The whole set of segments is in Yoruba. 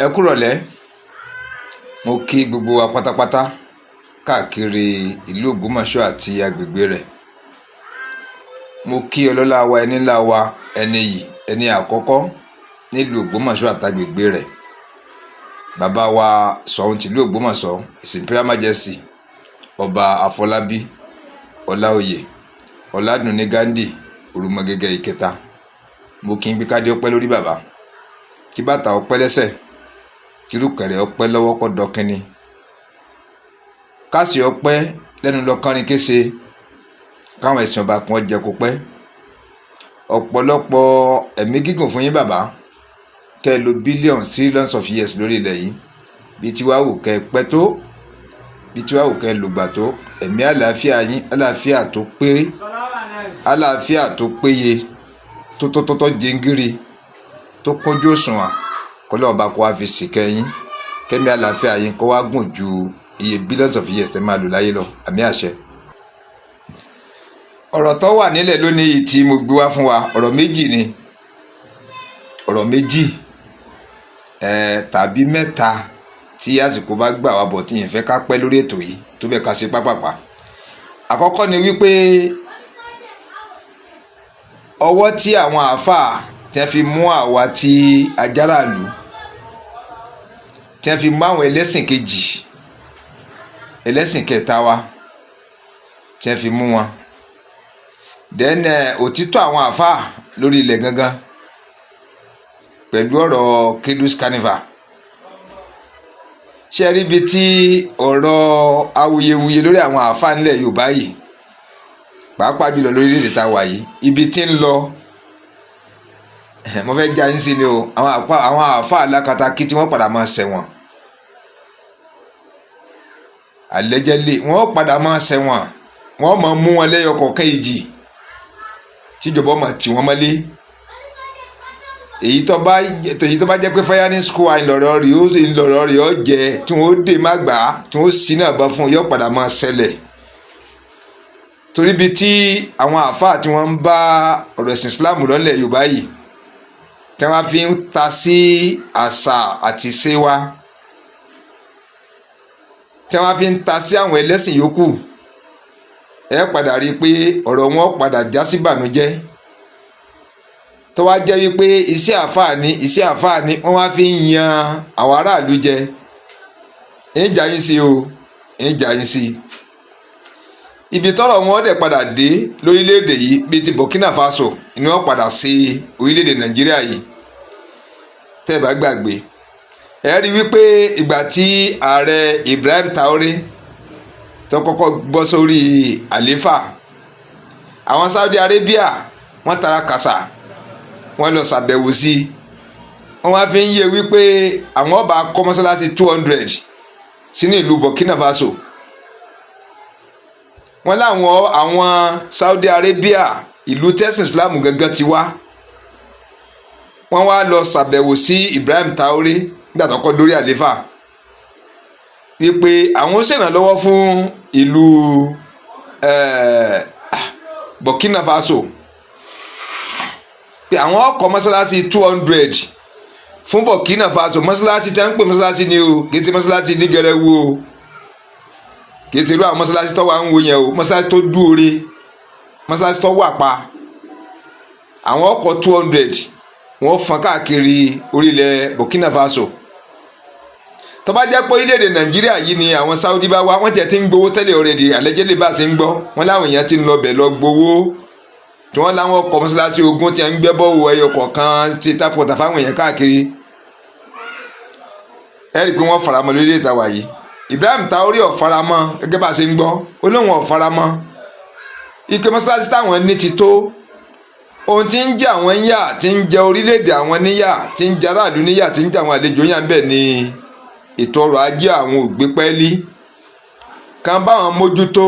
Ẹ kúrọ̀lẹ́. Mo kí gbogbo wa pátápátá káàkiri ìlú Ògbómọ̀ṣọ́ àti agbègbè rẹ̀. Mo kí ọlọ́lá wa, ẹni ńlá wa, ẹni yìí, ẹni àkọ́kọ́ nílùú Ògbómọ̀ṣọ́ àtàgbègbè rẹ̀, bàbá wa Ṣọ̀ún tìlú Ògbómọ̀ṣọ́, His Imperial Majesty Ọba Àfọlábí Ọláoyè Ọládùnní Ghandi Òrùmọgẹgẹ Ìkẹta. Mo kí n bí kádé ọpẹ́ lórí bàbá, kí bàtà ọpẹ́ lẹ́sẹ̀, kírùkẹ̀rẹ̀ ọpẹ́ lọ́wọ́ kọ́ dọ́kínní, káàsì ọpẹ́ lẹ́nu lọ́kànrin kése, káwọn ẹ̀sìn ọba kan jẹ kó pẹ́. Ọ̀pọ̀lọpọ̀ ẹ̀mí gígùn fún yín, bàbá, kẹ́ ẹ lo billions, trillions of years lórí ilẹ̀ yìí. Bí tiwa wù kẹ́ ẹ pẹ́ tó, bí tiwa wù kẹ́ ẹ lògbà tó, ẹ̀mí àlàáfíà yín, àlàáfíà tó péré, àlàáfíà tó péye, tó tó tó tó jẹngírí, tó kúnjú òṣùwọ̀n, kọ́lọ́ ọba kó wá fi sìkẹ́ yín, kẹ́mi àlàáfíà yín kó wá gùn ju iye billions of years tẹ́ máa lò láyé lọ. Àmín, àṣẹ. Ọ̀rọ̀ tó wà nílẹ̀ lónìí yìí tí mo gbé wá fún wa, ọ̀rọ̀ méjì ni, ọ̀rọ̀ méjì tàbí mẹ́ta tí àsìkò bá gbà wá bọ̀, tí yẹn fẹ́ ká pẹ́ lórí ètò yìí tó bẹ́ẹ̀, ká ṣe pápápá. Àkọ́kọ́ ni wípé ọwọ́ tí àwọn àáfàá tí wọ́n fi mú àwa tí ajáràlú, tí wọ́n fi mú àwọn ẹlẹ́sìn kejì, ẹlẹ́sìn kẹta wa, tí wọ́n fi mú wọn, then òtítọ́ àwọn àáfàá lórí ilẹ̀ gangan pẹ̀lú ọ̀rọ̀ Cradles Carnival. Ṣé rí ibi tí ọ̀rọ̀ awuyewuye lórí àwọn àáfàá nílẹ̀ Yorùbá yìí, pàápàá jùlọ lórílẹ̀‐èdè tá a wà yìí, ibi tí ń lọ, mo fẹ́ já yín sí ni o. Àwọn àáfàá alákatakí tí wọ́n padà máa ṣẹ̀wọ̀n, allegedly wọ́n padà máa ṣẹ̀wọ̀n, wọ́n máa mú wọn lẹ́yọ kọ̀ọ̀kan ìjì tíjọba máa tì wọ́n mọ́lé. Èyí tó bá jẹ́ pé firing squad ńlọrọ̀ rí ó jẹ́ tí wọ́n ó dè má gbà á, tí wọ́n sì náà bá fún un, yóò padà máa ṣẹlẹ̀, torí bíi tí àwọn àáfàá tí wọ́n ń bá ọ̀rọ̀ ẹ̀sìn Islam lọ́lẹ̀ Yorùbá yìí, tí wọ́n fi ń ta sí àṣà àti ìṣe wa, tí wọ́n fi ń ta sí àwọn ẹlẹ́sìn yòókù, ẹ padà rí i pé ọ̀rọ̀ wọn padà já sí ìbànújẹ́, tó wá jẹ́ wípé iṣẹ́ àáfàá ni wọ́n wá fi ń yan àwọn aráàlú jẹ. Ń jà yín sí o, ń jà yín sí. Ibi tọ́rọ̀ wọn dẹ̀ padà dé lórílẹ̀‐èdè yìí, bíi ti Burkina Faso ni wọ́n padà sí orílẹ̀‐èdè Nàìjíríà yìí. Tẹ́ ẹ bá gbàgbé, ẹ rí wípé ìgbà tí ààrẹ Ibrahim Traoré tó kọ́kọ́ gbọ́ sórí àléfà, àwọn Saudi Arabia wọ́n tara kàṣà, wọ́n lọ ṣàbẹ̀wò sí i. Wọ́n wá fi ń yé wípé àwọn ọba kọ́ mọ́sálásí 200 sínú ìlú Burkina Faso. Wọ́n láwọn àwọn Saudi Arabia, ìlú tẹ́sán Islam gangan ti wá, wọ́n wá lọ ṣàbẹ̀wò sí Ibrahim Traoré nígbà tó kọ́ dórí àléfà, wípé àwọn ṣèrànlọ́wọ́ fún ìlú Burkina Faso, pé àwọn ọkọ̀ mọ́sálásí 200 fún Burkina Faso. Mọ́sálásí tẹ́ ń pè mọ́sálásí ni o, kì í ṣe mọ́sálásí ní gẹrẹwu o, kì í ṣe irú àwọn mọ́sálásí tó wà ń wo yẹn o, mọ́sálásí tó dúore, mọ́sálásí tó wà pa. Àwọn ọkọ̀ 200 wọ́n fọ́n káàkiri orílẹ̀ Burkina Faso. Tó bá jẹ́ pé orílẹ̀-èdè Nàìjíríà yìí ni àwọn Saudi bá wá, wọ́n tiẹ̀ ti ń gbowó tẹ́lẹ̀ already. Allegedly, bá a ṣe ń gbọ́, wọ́n láwọn èèyàn ti ń lọ bẹ̀ lọ gbowó, tí wọ́n láwọn kọ́ mọ́ṣáláṣí 20 tí ń gbẹ́ bọ́wọ́ ẹyọ kọ̀ọ̀kan ti tap water fáwọn èèyàn káàkiri. Ẹ rí i pé wọ́n faramọ́ lórílẹ̀ èdè wa yìí. Ibrahim Traoré ò faramọ́, gẹ́gẹ́ bá a ṣe ń gbọ́, ó lóun ò faramọ́ ike mọ́ṣáláṣí táwọn ní ti tó. Ohun tí ń jẹ àwọn níyà, tí ń jẹ orílẹ̀-èdè àwọn níyà, tí ń jẹ aráàlú níyà, tí ń jẹ àwọn àlejò yà ń bẹ̀ ní ètò ọrọ̀ ajé àwọn ò gbé pẹ́ẹ́lí kan báwọn mójútó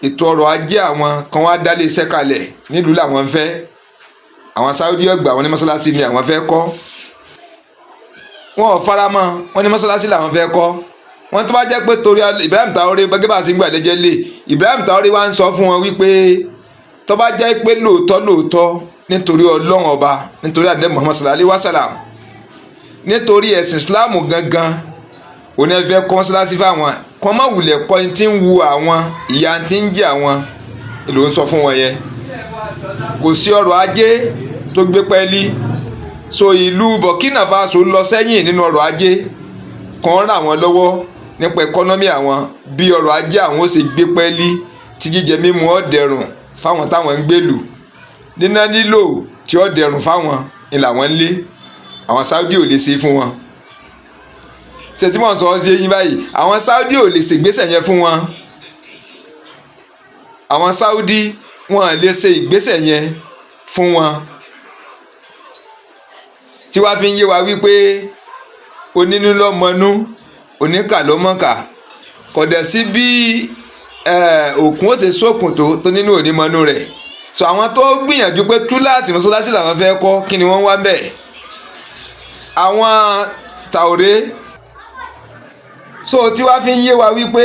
ètò ọrọ̀ ajé àwọn kan, wá dálé iṣẹ́ kalẹ̀ nílùú làwọn ń fẹ́. Àwọn Saudi ọgbà wọn ní mọ́ṣáláṣí ni àwọn fẹ́ kọ́. Wọn ò faramọ́, wọn ní mọ́ṣáláṣí làwọn fẹ́ kọ́. Wọn tó bá jẹ́ pé torí Ibrahim Traoré, gẹ́gẹ́ bá a ṣe ń gbà lẹ́jẹ́ lé, Ibrahim Traoré wá ń sọ fún wọn wípé tó bá jẹ́ pé lóòótọ́ lóòótọ́, nítorí Ọlọ́run Ọba, nítorí àdé Muhammad sallallahu alaihi wasallam, Nítorí ẹ̀sìn Islam gangan òní ẹ fẹ́ kọ́ mọ́sálásí fáwọn kọ́ má wulẹ̀ kọ́ ẹni tí ń wu àwọn ìyá tí ń jẹ àwọn ló ń sọ fún wọn yẹn. Kò sí ọrọ̀ ajé tó gbé pẹ́ẹ́lí. So ìlú Burkina Faso lọ sẹ́yìn nínú ọrọ̀ ajé. Kan ràn wọ́n lọ́wọ́ nípa economy àwọn, bí ọrọ̀ ajé àwọn ó ṣe gbé pẹ́ẹ́lí, tí jíjẹ mímu ó dẹrùn fáwọn táwọn ń gbèlú, níná lílò tí ó dẹrùn fáwọn ni làwọn ń lé. Àwọn Saudi ò lè ṣe fún wọn. Ṣe tí wọ́n sọ ọ́ sí eyín báyìí? Àwọn Saudi ò lè ṣègbésẹ̀ yẹn fún wọn. Àwọn Saudi, wọn lè ṣe ìgbésẹ̀ yẹn fún wọn. Tí wàá fi ń yé wa wípé onínú ló mọnú, oníkà ló mọ̀kà. Kò dẹ̀ sí bí òkun ó ṣe sókun tó nínú òní mọnú rẹ̀. So àwọn tó gbìyànjú pé túláàsì mọ́sálásí làwọn fẹ́ kọ́, kí ni wọ́n wá bẹ̀? Àwọn Tàóré. So tí wàá fi ń yé wa wípé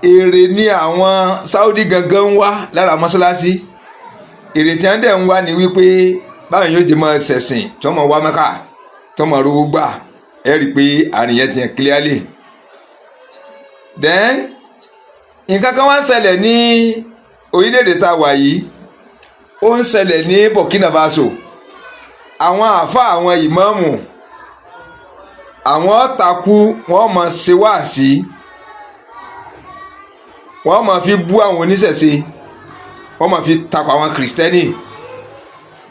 èrè ni àwọn Saudi gangan ń wá lára mọ́sálásí. Èrè tí wọ́n dẹ̀ ń wá ni wípé báwọn yóò jẹ́ máa ṣẹ̀sìn, tí wọ́n máa wá Mẹ́kà, tí wọ́n máa rówó gbà. Ẹ rí i pé àrùn yẹn ti yẹn clearly. Then nǹkan kan wá ń ṣẹlẹ̀ ní orílẹ̀-èdè tá a wà yìí, ó ń ṣẹlẹ̀ ní Burkina Faso. Àwọn àáfàá, àwọn ìmáàmù, àwọn takú, wọ́n máa ṣe wáàsí, wọ́n máa fi bú àwọn oníṣẹ̀ṣe, wọ́n máa fi takò àwọn Kìrìsìtẹ́nì,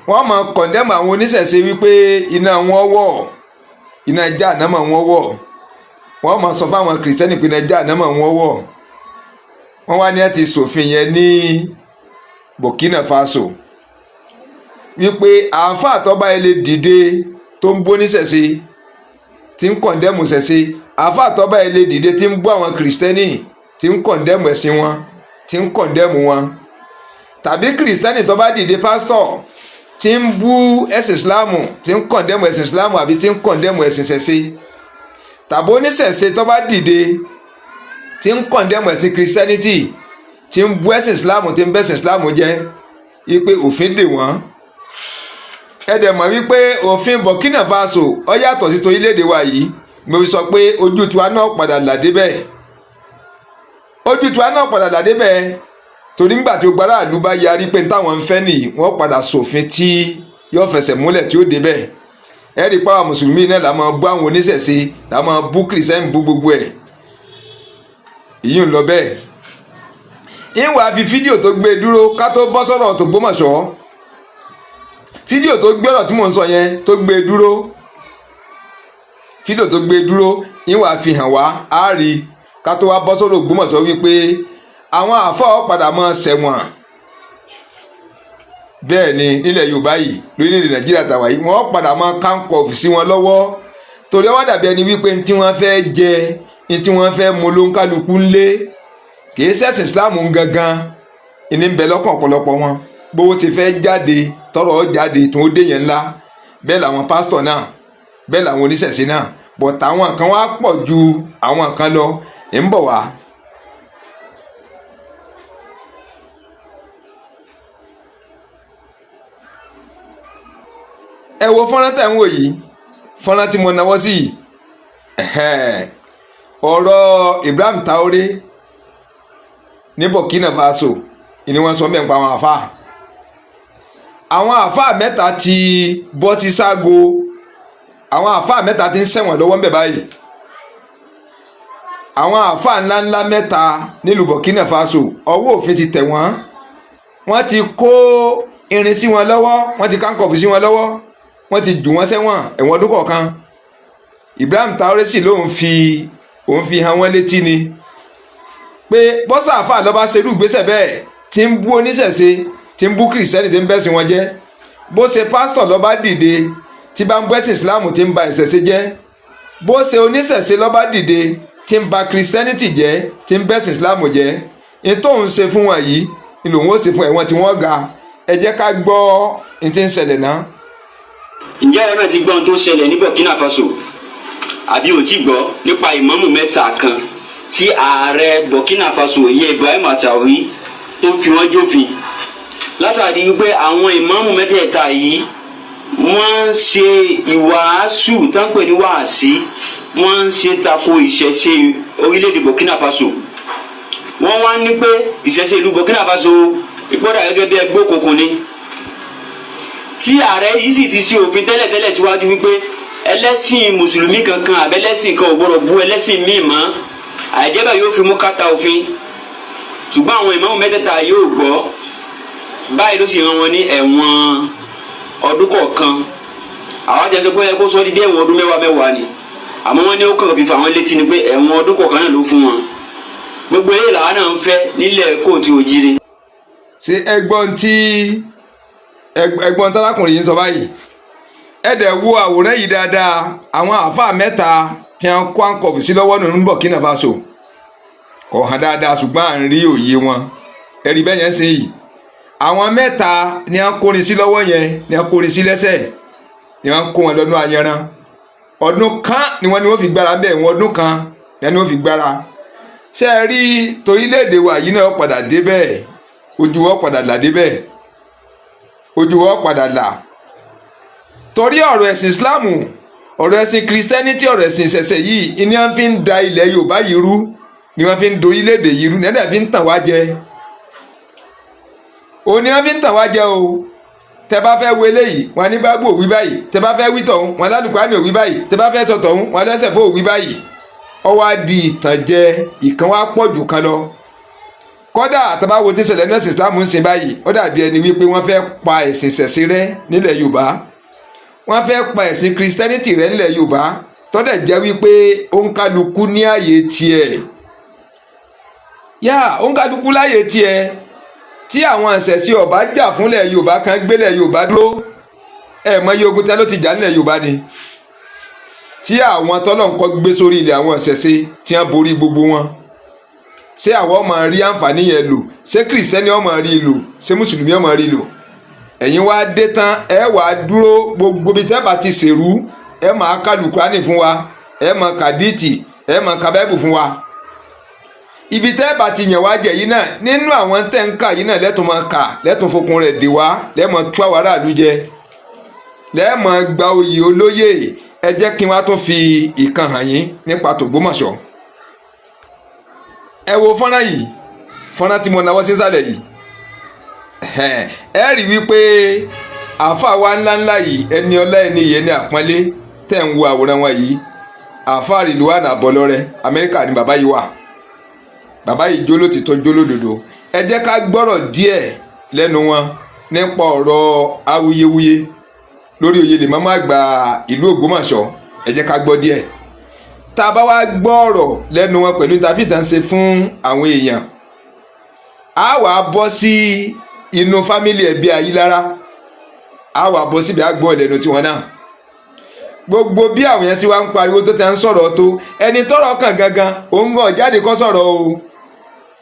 wọ́n máa condemn àwọn oníṣẹ̀ṣe wípé iná wọn wọ̀, iná jáànámà wọn wọ̀. Wọ́n máa sọ fáwọn Kìrìsìtẹ́nì pé iná jáànámà wọn wọ̀. Wọ́n wá ní ẹ ti ṣòfin yẹn ní Burkina Faso wípé àáfàá tó bá lè dìde tó ń bú oníṣẹ̀ṣe, tí ń condemn ṣẹ̀ṣe, àáfàá tó bá lè dìde tí ń bú àwọn Kìrìsìtẹ́nì, tí ń condemn ẹ̀sìn wọn, tí ń condemn wọn, tàbí Kìrìsìtẹ́nì tó bá dìde, pásítọ̀ tí ń bú ẹ̀sìn Ìsìláàmù, tí ń condemn ẹ̀sìn Ìsìláàmù àbí tí ń condemn ẹ̀sìn ṣẹ̀ṣe, tàbí oníṣẹ̀ṣe tó bá dìde tí ń condemn ẹ̀sìn Christianity, tí ń bú ẹ̀sìn Ìsìláàmù, tí ń bẹ̀sìn Ìsìláàmù jẹ́, wípé òfin dè wọ́n. Ẹ dẹ̀ mọ̀ wípé òfin Burkina Faso ó yàtọ̀ sí torílẹ̀-èdè wa yìí. Mo fi sọ pé ojú tiwa náà padà là débẹ̀, ojú tiwa náà padà là débẹ̀, torí nígbà tí gbogbo aráàlú bá yarí pé táwọn ń fẹ́ nìyí, wọ́n padà ṣòfin tí yóò fẹsẹ̀ múlẹ̀ tí ó débẹ̀. Ẹ rí i pàwọn Mùsùlùmí náà là máa bú àwọn oníṣẹ̀ṣe, là máa bú Kìrìsìtẹ́nì, bú gbogbo ẹ̀. Ìyún lọ bẹ́ẹ̀. Ìwà fi fídíò tó gbé dúró ká tó bọ́ sọ́rọ̀ tó Gbómọ̀ṣọ́. Fídíò tó gbé ọ̀rọ̀ tí mò ń sọ yẹn tó gbé dúró, fídíò tó gbé dúró, ìwà fi hàn wá, á rí i ká tó wá bọ́ sọ́rọ̀ Ògbómọ̀ṣọ́ wípé àwọn àáfàá padà máa ṣẹ̀wọ̀n. Bẹ́ẹ̀ ni nílẹ̀ Yorùbá yìí, lórílẹ̀‐èdè Nàìjíríà tàwa yìí, wọ́n padà máa handcuff sí wọn lọ́wọ́, torí wọ́n dàbí ẹni wípé ní tí wọ́n fẹ́ jẹ, ní tí wọ́n fẹ́ mu ló ń kálukú ńlé. Kì í ṣẹ̀sìn Islam gangan ìní ń bẹ lọ́kàn ọ̀pọ̀lọpọ̀ wọn. Bówó ṣe fẹ́ jáde, tọrọ jáde, tí wọ́n dé yẹn ńlá. Bẹ́ẹ̀ làwọn pásítọ̀ náà, bẹ́ẹ̀ làwọn oníṣẹ̀ṣe náà, but àwọn kan wá pọ̀ ju àwọn kan lọ. Ń bọ̀ wá. Ẹ wo fọ́nrán tẹ̀ ń wò yìí, fọ́nrán tí mo náwó sí yìí, ọ̀rọ̀ Ibrahim Traoré ní Burkina Faso ni wọ́n sọ mẹ́ǹpa. Àwọn àfáà mẹ́ta ti bọ́ sí ságo. Àwọn àfáà mẹ́ta ti ń ṣẹ̀wọ̀n lọ́wọ́ ńbẹ̀ báyìí. Àwọn àfáà ńláńlá mẹ́ta nílùú Burkina Faso, ọwọ́ òfin ti tẹ̀ wọ́n. Wọ́n ti kó irin sí wọn lọ́wọ́, wọ́n ti handcuff sí wọn lọ́wọ́, wọ́n ti jù wọ́n sẹ́wọ̀n, ẹ̀wọ̀n ọdún kọ̀ọ̀kan. Ibrahim Traoré sì lóun fi òun fi hàn wọ́n létí ni pé bọ́sà àfáà lọ́ba ṣerú ìgbésẹ̀ bẹ́ẹ̀, tí ń bú oníṣẹ̀ṣe, tí ń bú Kìrìsìtẹ́nì, tí ń bẹ́sìn wọn jẹ́, bó ṣe pásítọ̀ lọ́ba dìde tí bá ń bú ẹ̀sìn Ìsìláàmù, tí ń ba ìṣẹ̀ṣe jẹ́, bó ṣe oníṣẹ̀ṣe lọ́ba dìde tí ń ba Christianity jẹ́, tí ń bẹ́sìn Ìsìláàmù jẹ́, ní tóun ṣe fún wọn yìí ni lòun ó ṣe fún ẹ̀wọ̀n tí wọ́n ga. Ẹ jẹ́ ká gbọ́ ní tí ń ṣẹlẹ̀ náà. Ǹjẹ́ ẹ náà ti gbọ́ ohun tó ṣẹlẹ̀ ní Burkina Faso, àbí ò tí gbọ́ nípa ìmáàmù mẹ́ta kan tí ààrẹ Burkina Faso ìyẹn Ibrahim Traoré tó fi wọ́n jófin, látàrí wípé àwọn ìmáàmù mẹ́tẹ̀ẹ̀ta yìí Wọ́n ń ṣe ìwàásù tó ń pè ní wàásí, wọ́n ń ṣe tako ìṣẹ̀ṣe orílẹ̀-èdè Burkina Faso. Wọ́n wá ní pé ìṣẹ̀ṣe ìlú Burkina Faso ìpọ́dà gẹ́gẹ́ bí ẹgbẹ́ òkùnkùn ni, tí ààrẹ yìí sì ti ṣe òfin tẹ́lẹ̀tẹ́lẹ̀ síwájú wípé ẹlẹ́sìn mùsùlùmí kankan àbẹ́lẹ́sìn kan ò gbọ́dọ̀ bú ẹlẹ́sìn míì mọ́, àìjẹ́ bẹ́ẹ̀ yóò fi mú kàtà òfin. Ṣùgbọ́n àwọn ìmáàmù mẹ́tẹ̀ẹ̀ta yóò gbọ́. Báyìí ló sì rán wọn ní ẹ̀wọ̀n ọdún kọ̀ọ̀kan. Àwọn àti ẹ̀sọ́ pé ẹ kó sọ di bí ẹ̀wọ̀n ọdún mẹ́wàá mẹ́wàá ni, àmọ́ wọ́n ní ó kàn fi fà wọ́n létí ni pé ẹ̀wọ̀n ọdún kọ̀ọ̀kan náà ló fún wọn. Gbogbo eré làwọn náà ń fẹ́ nílẹ̀ kóòtù òjìrè. Ṣé ẹgbọ́n tí ẹgbọ́n tálákùnrin yìí ń sọ báyìí? Ẹ dẹ̀ wo àwòrán yìí dáadáa. Àwọn àáfàá mẹ́ta tí wọ́n kó àǹkọ̀fù sí lọ́wọ́ nínú Burkina Faso kò hàn dáadáa, ṣùgbọ́n à ń rí òye wọn. Ẹ̀rí bẹ́ẹ̀ yẹn ń sìn yìí, àwọn mẹ́ta ni wọ́n kórin sí lọ́wọ́ yẹn, ni wọ́n kórin sí lẹ́sẹ̀, ni wọ́n kó wọn lọ́nà ayanran. Ọdún kan ni wọ́n ní wọ́n fi gbára bẹ́ẹ̀. Wọ́n ọdún kan ni wọ́n fi gbára. Ṣé ẹ rí torílẹ̀-èdè wa yìí náà padà dé bẹ́ẹ̀, ojú wa padà là dé bẹ́ẹ̀, ojú wa padà là, torí ọ̀rọ̀ ẹ̀sìn Islam, ọ̀rọ̀ ẹ̀sìn Christianity, ọ̀rọ̀ ẹ̀sìn ìṣẹ̀ṣẹ̀ yìí ni wọ́n fi ń da ilẹ̀ Yorùbá yìí rú, ni wọ́n fi ń dorílẹ̀-èdè yìí rú, ni wọ́n fi ń tàn wá jẹ. Òun ni wọ́n fi ń tàn wá jẹ o. Tẹ bá fẹ́ wo eléyìí, wọn ní bábù òwí báyìí. Tẹ bá fẹ́ wí tọ̀hún, wọn lálùkùránì òwí báyìí. Tẹ bá fẹ́ sọ tọ̀hún, wọn lẹ́sẹ̀ fún òwí báyìí. Ó wá di ìtànjẹ, ìkan wá pọ̀ jù kan lọ. Kódà tá bá wo tí ń ṣẹlẹ̀ ní ẹ̀sìn Islam ń sìn báyìí, ó dàbí ẹni wípé wọ́n fẹ́ pa ẹ̀sìn ìṣẹ̀ṣe rẹ́ nílẹ̀ Yorùbá, wọ́n fẹ́ pa ẹ̀sìn Christianity rẹ́ nílẹ̀ Yorùbá, tọ́dẹ̀ jẹ́ wípé òǹkálukú ní ààyè tiẹ̀ yá, òǹkálukú láàyè tiẹ̀. Tí àwọn ìṣẹ̀ṣe ọ̀bá jà fúnlẹ̀ Yorùbá kan gbélẹ̀ Yorùbá dúró, ẹ̀ mọ iye ogun tí ló ti jà nílẹ̀ Yorùbá ni, tí àwọn tọ́lọ̀ ń kọ́ gbé sórí ilẹ̀ àwọn ìṣẹ̀ṣe tí wọ́n borí gbogbo wọn. Ṣé àwọn ọmọ rí àǹfààní yẹn lò? Ṣé Christian ọmọ rí lò? Ṣé mùsùlùmí ọmọ rí lò? Ẹ̀yin wá dé tán, ẹ wàá dúró gbogbo bí tẹ́ bá ti ṣèrú, ẹ máa kálù Kúránì fún wa, ẹ máa kàdíìtì, ẹ máa ka Báíbù fún wa. Ibi tẹ́ bá ti yàn wá jẹ yìí náà, nínú àwọn tẹ́ ń kà yìí náà, lẹ́tùn máa kà, lẹ́tùn fokùn rẹ̀ dè wá, lẹ́mọ̀ tú àwọn aráàlú jẹ, lẹ́mọ̀ gba oyè olóyè. Ẹ jẹ́ kí n wá tún fi ìkan hàn yín nípa tògbómọ̀ṣọ́. Ẹ wo fọ́nrán yìí, fọ́nrán tí mo náwó sísàlẹ̀ yìí. Ẹ rí wípé àáfàá wa ńláńlá yìí, ẹni ọlá, ẹni yìí, ẹni àpọ́nlé tẹ̀ ń wo àwòrán wọn yìí, àáfàá Rilwan Abọlọ́rẹ́, Amẹ́ríkà ni bàbá yìí wà. Bàbá yìí jólótìtọ́, jólódodo. Ẹ jẹ́ ká gbọ́rọ̀ díẹ̀ lẹ́nu wọn nípa ọ̀rọ̀ awuyewuye lórí oyè lèmọ́mọ́ àgbà ìlú Ògbómọ̀ṣọ́. Ẹ jẹ́ ká gbọ́ díẹ̀. Tá a bá wá gbọ́ ọ̀rọ̀ lẹ́nu wọn pẹ̀lú interview tá ń ṣe fún àwọn èèyàn, á wà á bọ́ sí inú family ẹbí Ayílára, á wà á bọ́ síbi àgbọ̀ ìlẹ́nu tiwọn náà. Gbogbo bí àwọn yẹn sì wá ń pariwo tó ti ń sọ̀rọ̀ tó, ẹni tọ́rọ̀ kàn gangan, òun gan jáde kó sọ̀rọ̀ o,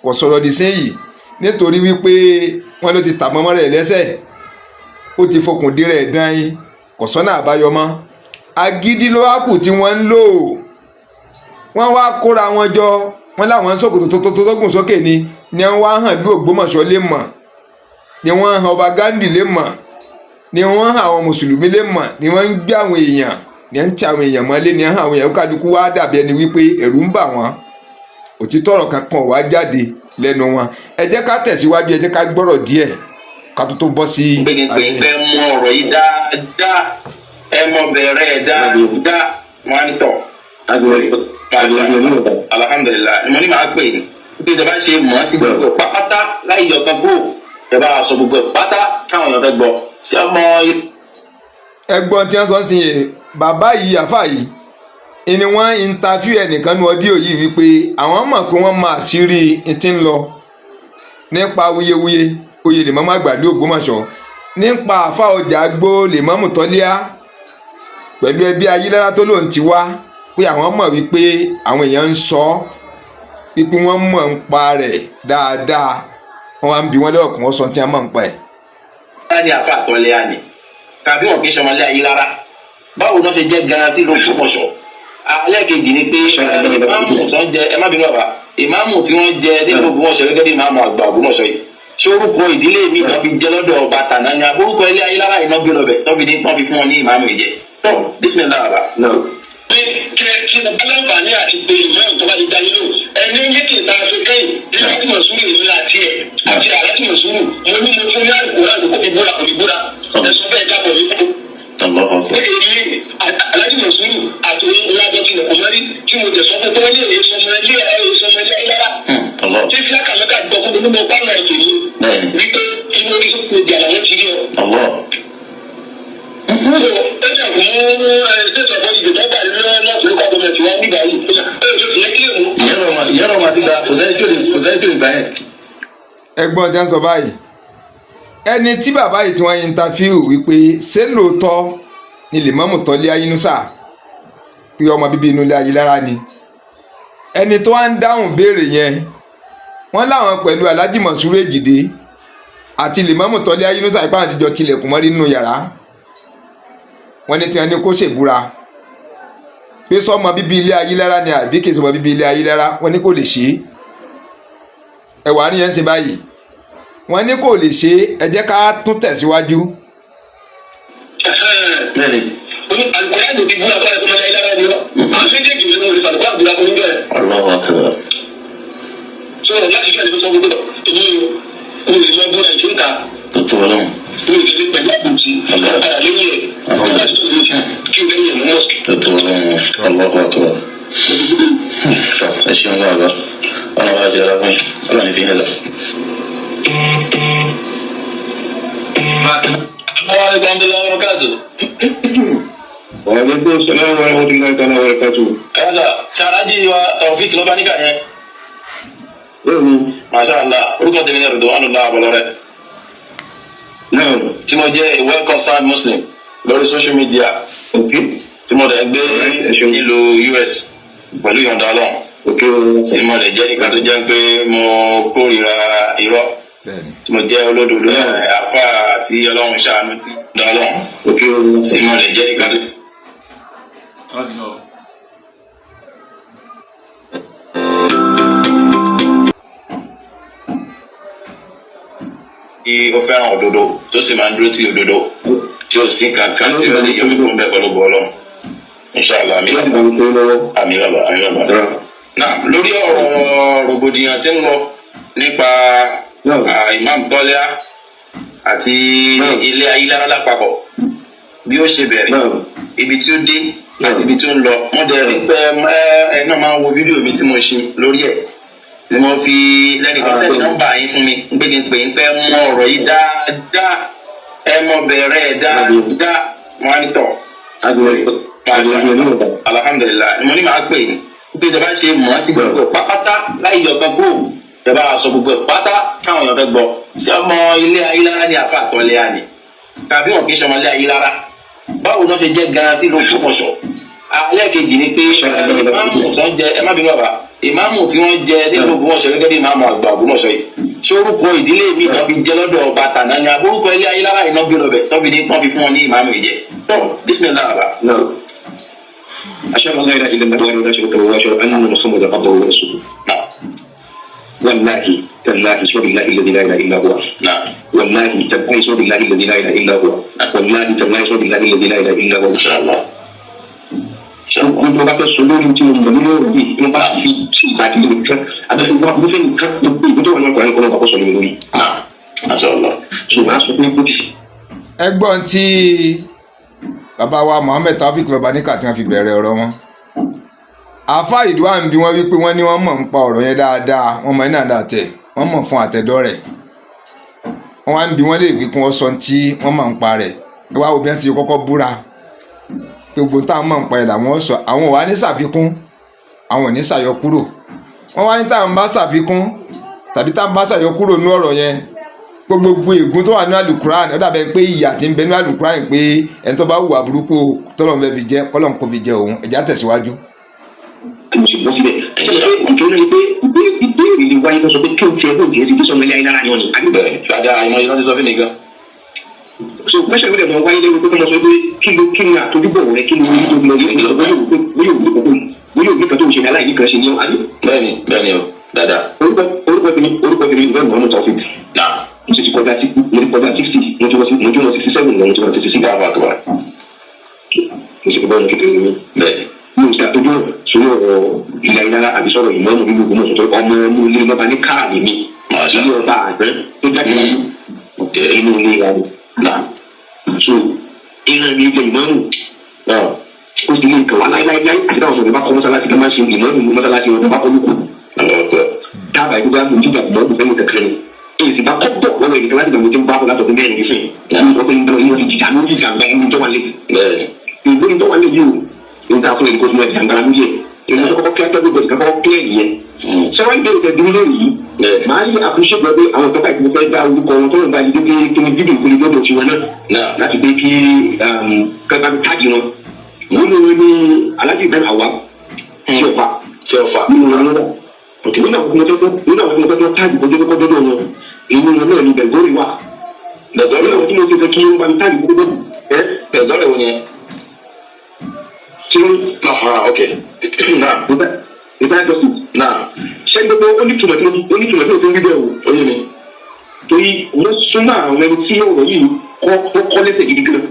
kò sọ̀rọ̀ dì sí yìí, nítorí wípé wọ́n ló ti tà mọ́mọ́ rẹ̀ lẹ́sẹ̀, ó ti fokùn dé rẹ̀ dán yín, kò sọ́nà àbáyọ mọ́. Agídí ló wá kù tí wọ́n ń lò. Wọ́n wá kóra wọn jọ, wọ́n láwọn sókòtò tó tó gùn sókè ni wọ́n wá hàn lú Ògbómọ̀ṣọ́ lè mọ̀, ni wọ́n hàn ọba Ghandi lè mọ̀, ni wọ́n hàn àwọn mùsùlùmí lè mọ̀, ni wọ́n ń gbé àwọn èèyàn, ni wọ́n ń ti àwọn èèyàn mọ́lé, ni wọ́n hàn àwọn èèyàn. Kálukú wá dàbí ẹni wípé ẹ̀rù ń bà wọ́n. Òtítọ́ ọ̀rọ̀ kankan wá jáde lẹ́nu wọn. Ẹ jẹ́ ká tẹ̀síwájú, ẹ jẹ́ ká gbọ́rọ̀ díẹ̀ ká tó bọ́ sí. Gbẹ̀gbẹ̀ fẹ́ mọ ọ̀rọ̀ yìí dáadáa, ẹ mọ bẹ̀rẹ̀ dáadáa. Wọn á ní tọ̀, alhamdulillahi, mo ní màá pè é bí ìjọba ṣe mọ̀ ọ́ sí gbogbo ẹ̀ pápátá láì yọ kan kúrò. Ẹ bá sọ gbogbo ẹ̀ pátá káwọn èèyàn fẹ́ gbọ́ sí ọmọ. Ẹ̀gbọ́n tí wọ́n sọ sí yẹn, bàbá yìí, àfà yìí ni wọ́n interview ẹnìkan ní audio yìí wípé àwọn mọ̀ pé wọ́n máa ṣírí ti ń lọ nípa awuyewuye oyè lèmọ́mù àgbà ní Ògbómọ̀ṣọ́, nípa àfa ọjà gbó lèmọ́mù tọ́líà pẹ̀lú ẹbí Ayílára tó lóun ti wá, pé àwọn mọ̀ wípé àwọn èèyàn ń sọ wípé wọ́n mọ̀ ń pa rẹ̀ dáadáa. Wọ́n wá ń bi wọ́n lọ́wọ́ kí wọ́n sọ tí wọ́n mọ̀ ń pa ẹ̀. Ní àfa àtọ́lẹ́yà ni tàbí wọn kì í ṣọmọlé Ayílára, báwo ló ṣe jẹ́ gan-an sí ìlú Ògbómọ̀ṣọ́? Alẹ́kejì ni pé ìmáàmù tó ń jẹ, ẹ má bínú bàbá, ìmáàmù tí wọ́n jẹ nílùú Ògbómọ̀ṣọ́ gẹ́gẹ́ bí ìmáàmù àgbà Ògbómọ̀ṣọ́ yìí, Ṣé orúkọ ìdílé mi náà fi jẹ́ lọ́dọ̀ ọba tàná ni, àbórúkọ ilé Ayélára iná gbé lọ́bẹ̀ tó fi ní wọ́n fi fún wọn ní ìmáàmù ìjẹ? Tó, bísímillah bàbá. Pé kí kí ẹ bá láǹfààní àti pé ìmọ̀ tó bá ti dá yín lò, ẹni méjì tá a fi kẹ́yìn ní láti mọ̀ sùúrù ìlú àti ẹ̀ àti àláti mọ̀ sùúrù. Mo ní mo fún ní àlùkò láti kó fi búra, kò fi búra. Ẹ̀sùn bẹ́ẹ̀ jábọ̀ yìí kú. Pé èmi aláàjì mọ̀ sùúrù àti ńlájọ tilẹ̀ kò mọ́rí tí mo jẹ̀ sọ fún pé wọ́n lé èyí sọmọ ilé ẹ̀ sọmọ ilé ayélujára tí fílákà mẹ́ta gbọ́ fún mi nínú pálọ̀ ètò yìí wípé inú orí sọ́kùn ìdí àlàyé ti rí ọ. So ẹ jẹ́ fún ẹ state of origin tó gbà ní north local government wa nígbà yìí, ó yẹ kí ẹ kílè mú. Ìyẹn lọ́wọ́ àti gba, kò sẹ́ni tí ò lè, kò sẹ́ni tí ò lè gbà yẹn. Ẹ̀gbọ́n tí wọ́n sọ báyìí, ẹni tí bàbá yìí tí wọ́n interview wípé ṣé lóòótọ́ ni Lèmọ́mù Tọ́lé Ayínúsà pé ọmọ bíbí inú ilé Ayélára ni, ẹni tó wá ń dáhùn béèrè yẹn, wọ́n láwọn pẹ̀lú Alhaji Mọ̀súrù Èjìdé àti Lèmọ́mù Tọ́lé Ayínúsà ipá àtijọ́ tilẹ̀kùn mọ́rí nínú yàrá. Wọ́n ní tí wọ́n ní kó ṣèbúra pé sọmọ bíbí ilé Ayélára ni àbí kì í sọmọ bíbí ilé Ayélára. Wọ́n ní kò lè ṣe é. Ẹwà ní yẹn ń ṣe báyìí, wọ́n ní kò lè ṣe é. Ẹ jẹ́ ká tún tẹ̀síwájú. Bẹ́ẹ̀ni. Alukóyà ló ti búra fún ẹ̀kọ́ ayélujára ni ọ́, àwọn méjèèjì ló ń wọlé alukóyà búra fún níjọ́ ẹ̀. Allahu akbar. So láti ṣe àlejò sọ gbogbo èmi o lè mọ búra ìṣúnka. Tó tó Ọlọ́run. Mi ò lè pẹ̀lú àbùtì padà lẹ́yìn ẹ̀ nígbà tó lè kí o lẹ́yìn ẹ̀ mú mọ́sùkì. Tó tó Ọlọ́run. Allahu akbar. Tó, ẹ ṣeun bàbá. Ọlọ́run bá ṣe dára fún yín. Ọlọ́run ní fi yín lọ. Wa alaikum warahmatullahi wabarakatuh. Wa alaikum salam wa rahmatullahi ta'ala wa barakatuh. Ẹ sà, Ṣàlájì wa Taofik lọ́ba níkà yẹn. Bẹ́ẹ̀ni. Masha Allah, orúkọ tèmi ní Ridwanullah Abọlọ́rẹ́. Náà. Tí mo jẹ́ a well concerned Muslim lórí social media. Tí mo dẹ̀ gbé nílùú US pẹ̀lú ìyọ̀ǹda Ọlọ́run. Tí mo dẹ̀ jẹ́ nìkan tó jẹ́ pé mo kórìíra irọ́. Tí mo jẹ́ olódodo àfa àti Ọlọ́run ṣàánú tí ìyọ̀ǹda Ọlọ́run. Tí mo dẹ̀ jẹ́ nìkan tó. Tí ó fẹ́ràn òdodo, tó sì máa ń dúró ti òdodo, tí ó sì kankan tí ó lè yọ mí kúrò bẹ́ẹ̀ pẹ̀lú bọ́ọ̀lọ́, inṣàlá. Àmín bàbá, àmín bàbá, àmín bàbá. Náà, lórí ọ̀rọ̀ rògbòdìyàn tí ń lọ nípa Imam Tọ́lẹ́à àti ilé Ayélára lápapọ̀, bí ó ṣe bẹ̀rẹ̀, ibi tí ó dé àti ibi tí ó ń lọ, wọ́n dẹ̀ rí pé ẹ náà máa ń wo fídíò mi tí mo ṣe lórí ẹ̀ ni mo fi lẹ́nìkan send nọ́mbà yín fún mi ń pé kí n pè ń pẹ́ mọ ọ̀rọ̀ yìí dáadáa, ẹ mọ bẹ̀rẹ̀ ẹ̀ dáadáa. Wọn á ní tọ̀, alhamdulillahi, mo ní màá pè é pé ìjọba ṣe mọ̀ ọ́ sí gbogbo ẹ̀ pápátá láì yọ kan kúrò, ìjọba sọ gbogbo ẹ̀ pátá káwọn èèyàn fẹ́ gbọ́. Ṣé ọmọ ilé Ayélára ni àfa àtọ́lẹ́yà ni, tàbí wọn kì í ṣọmọ ilé Ayélára? Báwo ló ṣe jẹ́ gan-an sí l'Ògbómọ̀ṣọ́? Alẹ́ kejì ni pé ìmáàmù tó ń jẹ, ẹ má bínú bàbá, ìmáàmù tí wọ́n jẹ nílùú Ògbómọ̀ṣọ́ gẹ́gẹ́ bí ìmáàmù àgbà Ògbómọ̀ṣọ́ yìí, ṣé orúkọ ìdílé mi náà fi jẹ lọ́dọ̀ ọba tàná ni, àbórúkọ ilé Ayélára iná gbé lọ́bẹ̀ tó fi ní wọ́n fi fún wọn ní ìmáàmù ìjẹ? Tó, bísímillah bàbá. أشهد أن لا إله إلا الله وحده لا شريك له وأشهد أن محمدا عبده ورسوله. نعم. والله تالله وبالله الذي لا إله إلا هو. نعم. والله تالله وبالله الذي لا إله إلا هو. والله تالله وبالله الذي لا إله إلا هو. إن شاء الله. Gbogbo bá fẹ́ sọ lórí tí mo mọ̀ nínú ọ̀rọ̀ yìí, tí mo bá fi sí ìbàdí nìkan àbí tí mo bá fẹ́ nìkan, gbogbo ìgbésẹ̀ wà ní ọkùnrin kan náà bá kọ́ sọ lórí lórí. Masha Allah. Ṣùgbọ́n a sọ pé bó ti Ẹgbọ́n tí bàbá wa Muhammed Taofik Lọ́baníkà tí wọ́n fi bẹ̀rẹ̀ ọ̀rọ̀ wọn, àáfàá ìdúwà ń bi wọ́n wípé wọ́n ní wọ́n mọ̀ ń pa ọ̀rọ̀ yẹn dáadáa, wọ́n mọ̀ ní àdá tẹ̀, wọ́n mọ̀ fún àtẹ̀dọ́ rẹ̀. Wọ́n wá ń bi wọ́n lè gbé kí wọ́n sọ tí wọ́n mọ̀ ń pa rẹ̀. Ẹ wá wo bí wọ́n ti kọ́kọ́ búra pé gbogbo táwọn mọ̀ ń pa ẹ̀ làwọn sọ, àwọn ò wá ní ṣàfikún, àwọn ò ní ṣàyọkúrò. Wọ́n wá ní táwọn bá ṣàfikún tàbí táwọn bá ṣàyọkúrò ní ọ̀rọ̀ yẹn, gbogbo ègún tó wà ní alukuran, ó dàbẹ̀ pé ìyà tí ń bẹ ní alukuran pé ẹni tó bá hùwà burúkú tọ́lọ́run fẹ́ fi jẹ, kọ́lọ́run kò fi jẹ òun. Ẹ̀já tẹ̀síwájú. Mo sì bọ́ síbẹ̀ ẹ ṣe pé nítorí náà pé ìbéèrè lè wáyé tó sọ pé kí o tiẹ̀ bó tiẹ̀ ti fi sọmọ ilé ayélujára yọ ni. Bẹ́ẹ̀ dáadáa, àìmọ̀ yìí ló ti sọ fún mi gan. So pẹ́sẹ̀ mi dẹ̀ mọ wáyé lẹ́nu pé kí wọ́n sọ pé kí ló kí ni àtòjúbọ̀ rẹ, kí ló ní tó lọ ní bóyá òbí kan tó ń ṣe ní aláìní kan ṣe ní ọ àbí. Bẹ́ẹ̀ni, bẹ́ẹ̀ni o, dáadáa. Orúkọ tèmi ìwé Muhammed Taofik. Náà. kọjá sí, mo ti kọjá 60, mo ti wọ 67 lọ, mo ti wọ 66. Dáhùn àtúwà. Mo sì kọ́ bọ́ọ̀lù kékeré mi. Bẹ́ẹ̀. Mo ti àtọ́jú sórí ọ̀rọ̀ ilẹ̀ ayélujára àbí sọ̀rọ̀ ìmọ̀ọ́mù nínú Ògbómọ̀ṣọ́ tó ọmọ inú ilé lọ́ba ní káàdì mi. Masha. Ilé ọba àgbẹ̀ tó jáde láyé inú ilé wa ni. Náà. So ìran mi jẹ ìmọ̀ọ́mù, ó sì lè kàn wá láíláíláí àti táwọn sọ̀rọ̀ bá kọ́ mọ́sálásí ká má ṣe ìmọ̀ọ́mù ní mọ́sálásí wọn tó bá kọ́ lóko. Àwọn ọkọ. Dábàá ìgbà mo jíjà ìmọ̀ọ́mù fẹ́mi kankan ni. Èyí sì bá kọ́ bọ̀ lọ́wọ́ ẹnìkan láti gbàgbé tí ń bá bọ̀ látọ̀dún 4 nísìnyí. Wọ́n pe ń bọ̀ ìwọ́n ti jìjà lórí ìjàmbá ẹni tó wà lé Bẹ́ẹ̀. ìgbóni tó wà lé yìí o, níta fún ẹni kó tún ẹ̀ jàǹgbára lórí ẹ̀. Èmi tó kọ́kọ́ kíá tẹ́gbẹ́ gbọ́dọ̀ kọ́kọ́ kíá yẹn. Sọ́wọ́n ìbéèrè tẹ dúró lórí yìí, màá yí àkúnṣe gbọ́ pé àwọn tọ́ka ìpínlẹ̀ fẹ́ dá orúkọ wọn tó ń bá yìí pé kí ni fídíò kò lè gbọ́dọ̀ tiwọn náà láti pé kí kẹ́kẹ́ bí táàgì wọn. Wọ́n ní wọn ní Alhaji Ibrahim Awa tí ọ̀fà Tí ó fà. nínú wọn lọ́wọ́. Nínú àwọn ọmọ tó nínú àwọn ọmọ tó táàgì kọjọ́ kọjọ́ dọ̀ wọn, inú wọn náà ní Bẹ̀gọ́rì wà. Bẹ̀gọ́rì Nínú wo? àwọn tí mo ti fẹ́ kí wọ́n bá mi táàgì kọjọ́ ẹ́ Bẹ̀gọ́rì wo ni ẹ? tí wọ́n Ah, ok. Náà. ìbá justice. Náà. Ṣé gbogbo onítùmọ̀ tí onítùmọ̀ tí o fi ń gbígbẹ́ o? Ó yé mi. Torí wọ́n súnmọ́ àwọn ẹni tí ọ̀rọ̀ yìí kọ́ ó kọ́ lẹ́sẹ̀ gidi gan.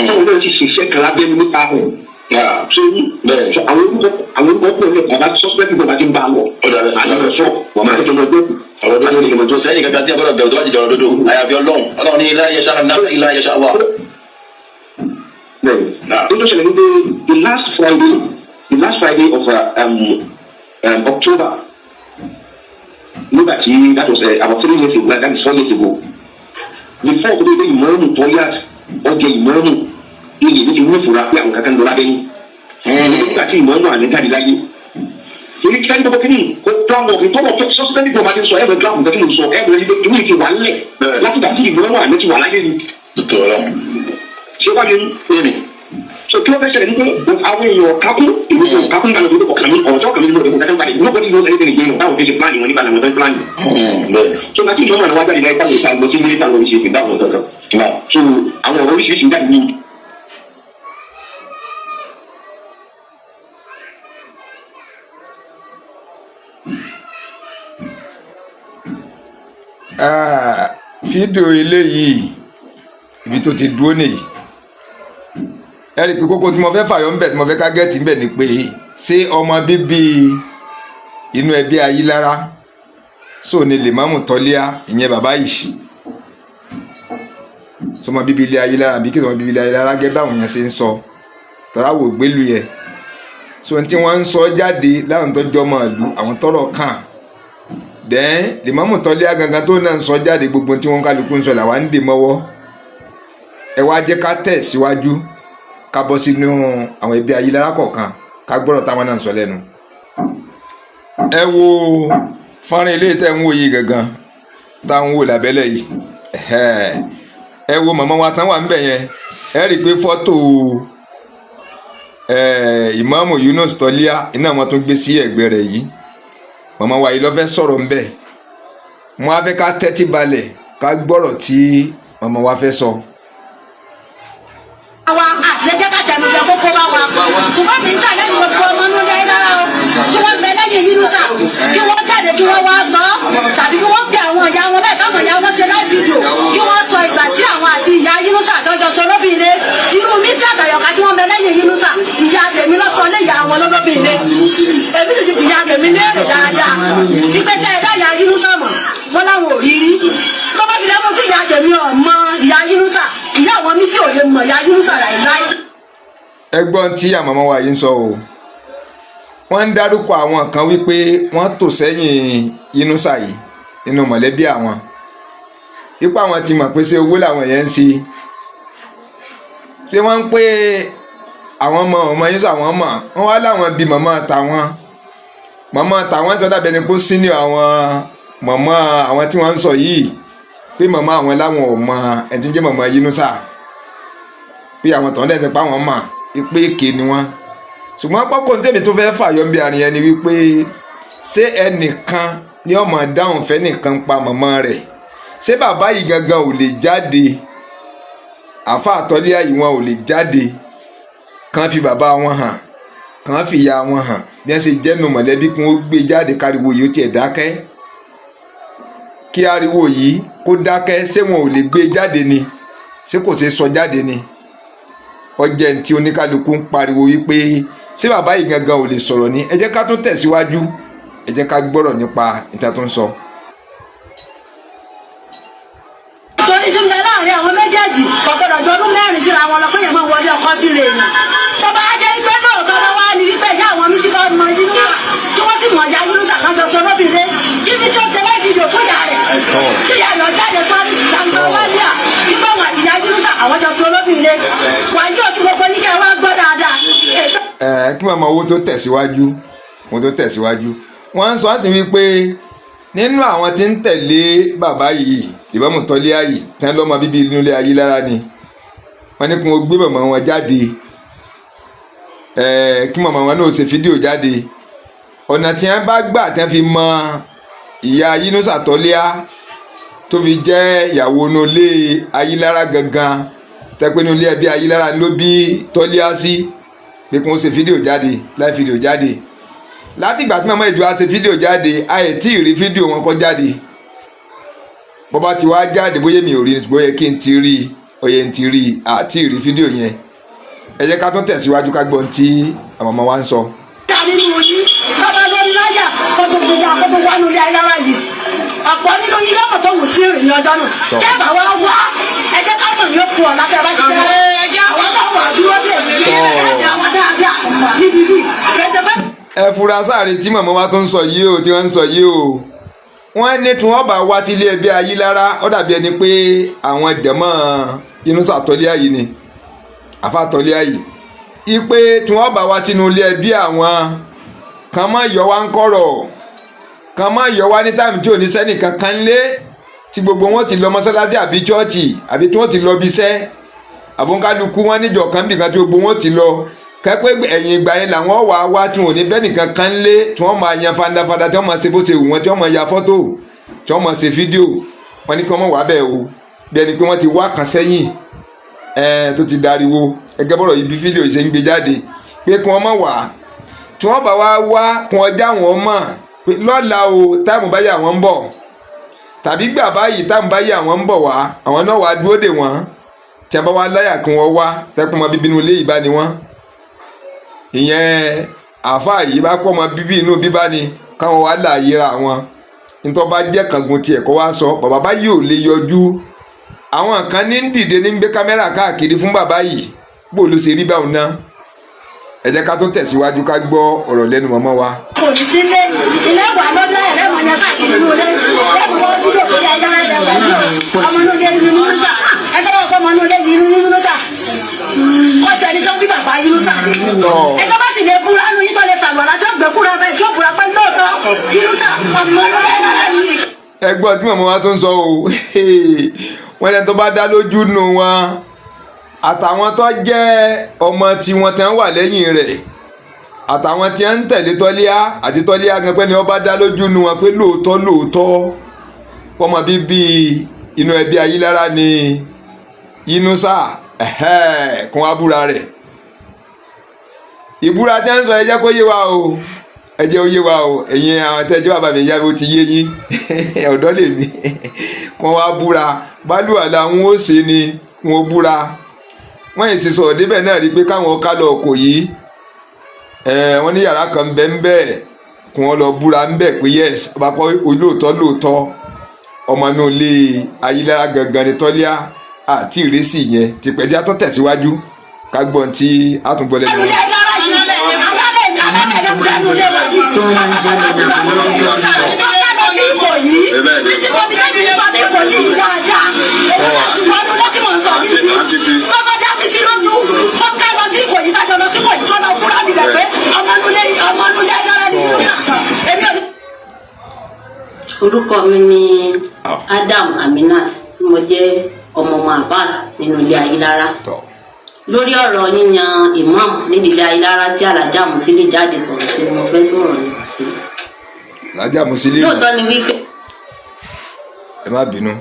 Táwọn náà sì ṣiṣẹ́ kan lábẹ́ ní nípa rẹ̀. Náà. Ṣé Bẹ́ẹ̀. àwọn orúkọ pọ̀ lẹ̀ bàbá suspect bàbá ti ń bá a lọ. Ó dà bẹ́ẹ̀. Àlọ́ sọ wọ́n máa tẹ́jọ́ lọ gbé. Ọ̀rọ̀ dodo ni sẹ́yìn kankan tí a gbọ́dọ̀ bẹ̀rù tó bá ti jọ̀rọ̀ dodo àyàfi Ọlọ́run. Ọlọ́run ní la yasha an-nas illa yasha Allah. Bẹ́ẹ̀ni. Náà. Ó tó ṣẹlẹ̀ ní pé the last Friday of October, nígbà tí that was about 3 years ago, that is 4 years ago, before kó tó dé ìmọ̀ọ́mù tọ́yà ọjọ́ ìmọ̀ọ́mù ilé ní ti wú ìfura pé àwọn kankan ń lọ lábẹ́ yín nígbà tí ìmọ̀ọ́mù àná jáde láyé, torí kí ẹni kí ni kó plan work tọ́wọ́ tó sọ́sítẹ́nì tó bá ti sọ ẹ̀rọ gíláàmù tó ti sọ ẹ̀rọ ilé ìwé ti wà ńlẹ̀ láti gbà tí ìmọ̀ọ́mù àná ti wà láyé ni. Tó Ọlọ́run. Ṣé wàá ní Ó yé mi. So kí ló fẹ́ ṣẹlẹ̀ ní pé àwọn èèyàn kákún, èmi kò kákún nígbà tó kọ̀ọ̀kan mi ọ̀rọ̀ tó kàn mí nínú ọ̀rọ̀ kẹ́kẹ́ balẹ̀. Nobody knows anything again. Báwo fi ṣe plan wọn nígbà làwọn tó ń plan. Bẹ́ẹ̀. So láti ìjọba àwọn wájà nílẹ̀ ìtàwọn ìta lọ sí ilé ìtàwọn ìṣe ìgbà àwọn ọ̀dọ́. Náà. So àwọn ọ̀rọ̀ oríṣiríṣi jáde ní Ah, fídíò eléyìí, ibi tó ti dúró nìyí. Ẹ rí i pé kókó tí mo fẹ́ fàyọ ńbẹ̀, tí mo fẹ́ ká get ńbẹ̀ ni pé, ṣé ọmọ bíbí inú ẹbí Ayílára sọ ni Lèmọ́mù Tọ́líà, ìyẹn bàbá yìí, sọmọ bíbí ilé Ayílára àbí kí sọmọ bíbí ilé Ayílára, gẹ́gẹ́ báwọn yẹn ṣe ń sọ tọ́ra wò gbélu yẹ so tí wọ́n ń sọ jáde láwọn tó jọmọ ìlú, àwọn tọ́rọ̀ kàn dẹ́n. Lèmọ́mù Tọ́líà gangan tó náà ń sọ jáde, gbogbo tí wọ́n kálukú ń sọ làwa ń dè mọ́wọ́. Ẹ wá jẹ́ ká tẹ̀ síwájú, ká bọ́ sínú àwọn ẹbí Ayílára kọ̀ọ̀kan, ká gbọ́dọ̀ táwọn náà ń sọ lẹ́nu. Ẹ wo fọ́nrán ilé tẹ́ ń wò yìí gangan tá ń wò lábẹ́lẹ̀ yìí. Ẹ̀hẹ́. Ẹ wo màmá wa tán wà ń bẹ̀ yẹn. Ẹ rí i pé fọ́tò ìmáàmù Yunus Tọ́líà iná wọn tún gbé sí ẹ̀gbẹ́ rẹ̀ yìí. Màmá wa yìí ló fẹ́ sọ̀rọ̀ ńbẹ̀. Mo á fẹ́ ká tẹ́tí balẹ̀, ká gbọ́rọ̀ tí màmá wa fẹ́ sọ. Wa àtìlẹ́jẹ́ ká tẹnu jẹ kókó bá wa, ṣùgbọ́n mi ń tà lẹ́nu gbogbo ọmọ inú ilé rárá o, kí wọ́n bẹ lẹ́yìn Yínúsà, kí wọ́n jáde, kí wọ́n wá sọ ọ́, tàbí kí wọ́n pe àwọn ìyá wọn bẹ́ẹ̀, káwọn ìyá wọn ṣe live video, kí wọ́n sọ ìgbà tí àwọn àti ìyá Yínúsà tọ́jọ́ sọ lóbìnrin. Irú mi sí àtàyọ̀ká tí wọ́n bẹ lẹ́yìn Yínúsà, ìyá tèmi lọ́sọ lé ìyá wọn lọ́lọ́bìnrin. Èmi sì ti fi ìyá tèmi léèrè dáadáa ìpè tẹ́ ẹ dá ìyá Yínúsà mọ̀, wọ́n láwọn ò rí rí. Tó bá fi lẹ́mú sí ìyá tèmi ọ̀ mọ ìyá Yínúsà, ìyá àwọn mi sì ò lè mọ ìyá Yínúsà láìláì. Ẹ gbọ́n tí àmàmà wa yìí ń sọ o. Wọ́n ń dárúkọ àwọn kan wípé wọ́n tò sẹ́yìn Yínúsà yìí nínú mọ̀lẹ́bí àwọn, ipa àwọn ti mọ̀ pé ṣé owó làwọn yẹn ń ṣe, ṣé wọ́n ń pé àwọn ọmọ ọmọ Yínúsà, àwọn mọ̀ wọ́n wá láwọn bíi màmá tàwọn. Màmá tàwọn sọ dàbẹ̀ ni kó sínú àwọn màmá àwọn tí wọ́n ń sọ yìí pé màmá àwọn láwọn ò mọ ẹ̀ tí ń jẹ́ màmá Yínúsà, pé àwọn tọ̀hún dẹ̀ ti pa àwọn mọ̀ pé èké ni wọ́n. Ṣùgbọ́n pọ́kọ́ tèmi tó fẹ́ fàyọ bí àárín ẹni wípé, ṣé ẹnìkan ni ọmọ dáhùn fẹ́ nìkan pa màmá rẹ̀? Ṣé bàbá yìí gangan ò lè jáde? Àfa àtọ́lé yìí, wọn ò lè jáde kàn fi bàbá wọn hàn, kàn fi ìyá wọn hàn, bí wọ́n ṣe jẹ́nu mọ̀lẹ́bí, kí wọ́n gbé jáde káriwo yìí ó tiẹ̀ dákẹ́. Kí ariwo yìí kó dákẹ́, ṣé wọn ò lè gbé e jáde ni? Ṣé kò ṣeé sọ jáde ni? Ọjẹ́ ní tí oníkálukú ń pariwo wípé ṣé bàbá yìí gangan ò lè sọ̀rọ̀ ni? Ẹ jẹ́ ká tún tẹ̀síwájú, ẹ jẹ́ ká gbọ́rọ̀ nípa ìta tó ń sọ. Torí tí ń bẹ láàrin àwọn méjèèjì kò gbọdọ̀ ju ọdún 4 síra wọn lọ, péye máa wọlé ọkọ sí rè ní. Tọ́ba ajẹ́ ìgbé lóòótọ́ lọ́wọ́ á ní wípé ìyá àwọn mísíkà ọmọ Yínúsà tí wọ́n sì mọ̀ ìyá Yínúsà kan jọ sọ lóbìnrin, kí mi tó ṣe láì fídíò fún ìyá rẹ̀, kí ìyá rẹ̀ jáde sọ gbangba wálíà wípé àwọn àti ìyá Yínúsà àwọn jọ sọ lóbìnrin. Wàá yóò kí gbogbo ní kẹ́ wá gbọ́ dáadáa. Ẹ kí màmá owó tó tẹ̀síwájú, owó tó tẹ̀síwájú, wọ́n ń sọ á sì wípé nínú àwọn tí ń tẹ̀lé bàbá yìí, ìbámu tọ́lé ayì tí wọ́n lọ́mọ bíbí inú ilé ayé lára ni, wọ́n ní kí wọ́n gbé màmá wọn jáde, kí màmá wọn náà ṣe fídíò jáde. Ọ̀nà tí wọ́n bá gbà tí wọ́n fi mọ ìyá Yínúsà Tọ́líà tó fi jẹ́ ìyàwó inú ilé Ayílára gangan, tẹ́pẹ́ inú ilé ẹbí Ayílára ló bí Tọ́líà sí, pé kí wọ́n ṣe fídíò jáde, láì fídíò jáde. Látìgbà tí màmá ìjọ á ṣe fídíò jáde, àyè tí ì rí fídíò wọn kọ́ jáde. Bó bá ti wá jáde, bóyá mi ò rí, bóyá kí n ti rí, ó yẹ n ti rí, àti rí fídíò yẹn. Ẹ jẹ́ ká tún tẹ̀síwájú, ká gbọ́n tí àwọn ọmọ wa ń sọ. Ta nínú yín bàbá lórí láyà kó gbogbo wa kó gbogbo wa nílé ayára yìí, ọ̀pọ̀ nínú yín lọ́mọ̀ tó wù sí ìrìn ọjọ́ nù. Tọ́. Kẹ́bà wá wá, ẹ jẹ́ ká mọ̀ ní ó kú ọ̀la kẹ́ bá ti fẹ́ àwọn náà wà dúró bí èmi Tọ́. àwọn dáadáa níbi bí kẹsẹ̀ bá. Ẹ fura sáré tí màmá wa tó ń sọ yìí o, tí wọ́n ń sọ yìí o. Wọ́n ní tí wọ́n bá wá sílé ẹbí Ayílára, ó dàbí ẹni pé àwọn jẹ̀mọ́ Yínúsà Tọ́líà yìí ni àfa Tọ́líà yìí, ipe tí wọ́n bá wá sínú ilé ẹbí àwọn kan, mọ́ yọ wá ń kọ̀rọ̀ kan, mọ́ yọ wá ní time tí ò ní sẹ́nì kankan lé, tí gbogbo wọn ti lọ mọ́sálásí àbí chọ́ọ̀chì àbí tí wọ́n ti lọ bí iṣẹ́ àbọ̀nkálukú wọn níjọ kan bìkan tí gbogbo wọn ti lọ, kẹ́pẹ́ ẹ̀yìn ìgbà yẹn làwọn wà wá, tí wọn ò ní bẹ́ẹ̀ nìkan kan lé, tí wọ́n máa yan fandafanda, tí wọ́n máa ṣe bó ṣe wù wọ́n, tí wọ́n máa ya fọ́tò, tí wọ́n máa ṣe fídíò. Wọ́n ní kí wọ́n máa wà bẹ́ẹ̀ o, bí ẹni pé wọ́n ti wá kan sẹ́yìn ẹ̀ tó ti dariwo. Ẹgẹ́ bọ́rọ̀ yìí bí fídíò yìí ṣe ń gbé jáde pé kí wọ́n máa wà, tí wọ́n bá wá wá, kí wọ́n já wọn mọ̀ pé lọ́la o, time báyìí àwọn ń bọ̀, tàbí gbà báyìí, time báyìí àwọn ń bọ̀ wá. Àwọn náà wá dúró dè wọ́n. Tí wọ́n bá wá láyà kí wọ́n wá, tẹ́kùn mọ́ bíbí inú ilé yìí bá ní wọ́n, ìyẹn àáfàá yìí bá pọ̀ mọ́ bíbí inú bíbá ni, káwọn wá láàyè ra wọn. Nítorí bá jẹ́ kángun tiẹ̀ kó wá sọ, bàbá báyìí ò lè yọjú. Àwọn kan ní ń dìde ní ń gbé kámẹ́rà káàkiri fún bàbá yìí. Bó ló ṣe rí báwọn náà? Ẹ jẹ́ ká tún tẹ̀síwájú, ká gbọ́ ọ̀rọ̀ lẹ́nu mọ́mọ́ wa. Kò ní sílé ilé wà lọ́dọ̀ ẹ̀ lẹ́mọ̀ yẹn káàkiri nínú ilé lẹ́mọ̀ wọ́n fídíò pé ayára ẹ̀ wà ní ọmọ inú ilé Yínúsà. Ẹ tọ́wọ́ ọkọ ọmọ inú ilé Yínúsà kọjá ẹni tó ń bí bàbá Yínúsà. Tọ́. Ẹ tó bá sì lè búra nù yín, tó lè sàlùwàlá tó gbé kúra bẹ́ẹ̀ tó búra pé lóòótọ́ Yínúsà ọmọ inú ilé yìí. Ẹ gbọ́ tí màmá wa tó ń sọ o. Wọ́n lẹ́ni tó bá dá lójú nù wọn, àtàwọn tó jẹ́ ọmọ tiwọn tí wọ́n wà lẹ́yìn rẹ̀, àtàwọn tí wọ́n ń tẹ̀lé Tọ́líà àti Tọ́líà gan, pé ni wọ́n bá dá lójú nù wọn pé lóòótọ́ lóòótọ́ ọmọ bíbí inú ẹbí Ayílára ni Yínúsà, kún wá búra rẹ̀. Ìbúra tí wọ́n ń sọ, ẹ jẹ́ kó yé wa o, ẹ jẹ́ ó yé wa o. Ẹ̀yin àwọn tẹ́jọ́ bàbá mi yá mi, ó ti yé yín, ọ̀dọ́ lèmi. Kún wá búra bálùwà làwọn ó ṣe ni kún ó búra. Wọ́n yìí sì sọ̀rọ̀ débẹ̀ náà rí i pé káwọn ká lọ kò yìí, wọ́n ní yàrá kan bẹ́ẹ̀ ń bẹ́ẹ̀, kí wọ́n lọ búra ń bẹ̀ pé yes, ọba kọ́ olóòótọ́ lóòótọ́ ọmọ inú ilé Ayílára gangan ni Tọ́líà. Àti ìrẹsì yẹn tìpẹ́já tó tẹ̀síwájú, ká gbọ́n tí a tún gbọ́ lẹ́nu Ẹnu wọn. ilé ayára yìí alálẹ̀ alálẹ̀ ló gbẹ́nu ilé wa yìí. Ọ̀gá lọ sí Ìkòyí. Bísí kò bí sẹ́yìn sọ ní Ìkòyí yìí dáadáa. Èmi náà ti wọnú lọ́tí mò ń sọ yìí. Bàbá dá mi sí lójú. Ọ̀gá lọ sí Ìkòyí, kájọ lọ sí Ìkòyí kọ́ lọ fúra mi lẹ̀ pé ọmọ inú ilé ayára ni Yínúsà. Èmi ò ní. Orúkọ mi ni Adam Aminat, tí mo jẹ́ ọmọ ọmọ Abbas nínú ilé Ayílára. Tọ́. Lórí ọ̀rọ̀ yíyan imam nínú ilé Ayílára tí Alhaja Musili jáde sọ̀rọ̀ sí ni mo fẹ́ sọ̀rọ̀ sí. Alhaja Musili. Lóòótọ́ ni wípé Ẹ má bínú,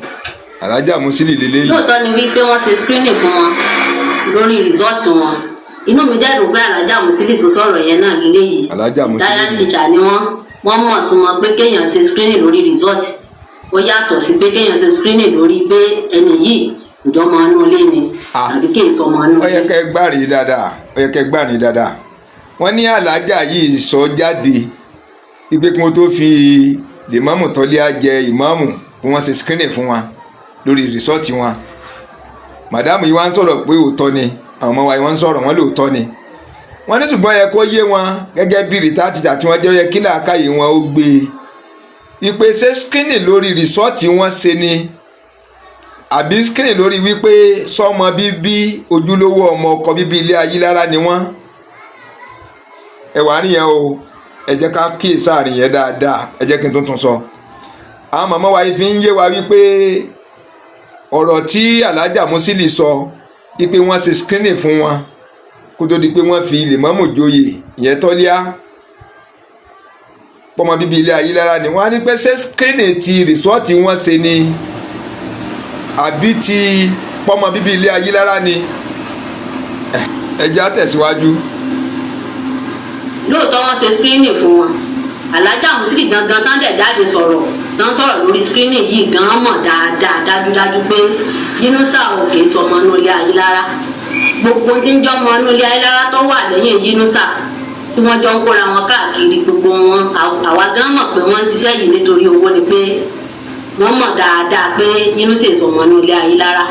Alhaja Musili lélẹ́yìí. Lóòótọ́ ni wípé wọ́n ṣe screening fún wọn lórí result wọn. Inú mi dẹ̀ dùn pé Alhaja Musili tó sọ̀rọ̀ yẹn náà léyìí. Alhaja Musili Retired ni. teacher ni wọ́n. Wọ́n mọ̀ tún mọ̀ pé kéèyàn ṣe screening lórí result. Ó yàtọ̀ sí pé kéèyàn ṣe screening lórí pé ẹni yìí ǹjọ́ ọmọ inú ilé ni tàbí kì í sọ ọmọ inú Ó yẹ ilé. kẹ́ gbàrí dáadáa, ó yẹ kẹ́ gbàrí dáadáa. Wọ́n ní alájà yìí sọ jáde ipe kí wọ́n tó fi lèmọ́mù tọ́lé jẹ ìmáàmù, kí wọ́n ṣe screening fún wa lórí result wọn. Màdámù yìí wá ń sọ̀rọ̀ pé òótọ́ ni àwọn ọmọ wa yìí, wọ́n ń sọ̀rọ̀, wọ́n lóòótọ́ ni. Wọ́n ní ṣùgbọ́n yẹ kó yé wọn gẹ́gẹ́ bí retired teacher tí wọ́n jẹ́, yẹ kí làákàyè wọn ó gbé e wípé ṣé screening lórí result wọn ṣe ni àbí screening lórí wípé sọmọ bíbí ojúlówó ọmọ ọkọ bíbí ilé Ayílára ni wọ́n. Ẹ wà níyẹn o, ẹ jẹ́ ká kíyè sáàrin yẹn dáadáa. Ẹ jẹ́ kí n tuntun sọ. Àwọn màmá wa yìí fi ń yé wa wípé ọ̀rọ̀ tí Alhaja Musili sọ wípé wọ́n ṣe screening fún wọn kó tó di pé wọ́n fi lèmọ́mù joyè, ìyẹn tọ́líà, pọ́mọ bíbí ilé Ayílára ni wọ́n á ní pé ṣé screening ti result wọ́n ṣe ni àbí ti pọ́mọ bíbí ilé Ayílára ni? Ẹ jẹ́ á tẹ̀síwájú. Lóòótọ́ wọ́n ṣe screening fún wọn. Alájà Musili gangan tán dẹ̀ jáde sọ̀rọ̀ tán sọ̀rọ̀ lórí screening yìí gan mọ̀ dáadáa dájúdájú pé Yínúsà ò kì í sọmọ inú ilé Ayílára. Gbogbo tí ń jọmọ inú ilé Ayílára tó wà lẹ́yìn Yínúsà tí wọ́n jọ ń kóra wọn káàkiri, gbogbo wọn, àwa gan mọ̀ pé wọ́n ń ṣiṣẹ́ yìí nítorí owó ni, pé wọ́n mọ̀ dáadáa pé Yínúsà sọmọ inú ilé Ayílára.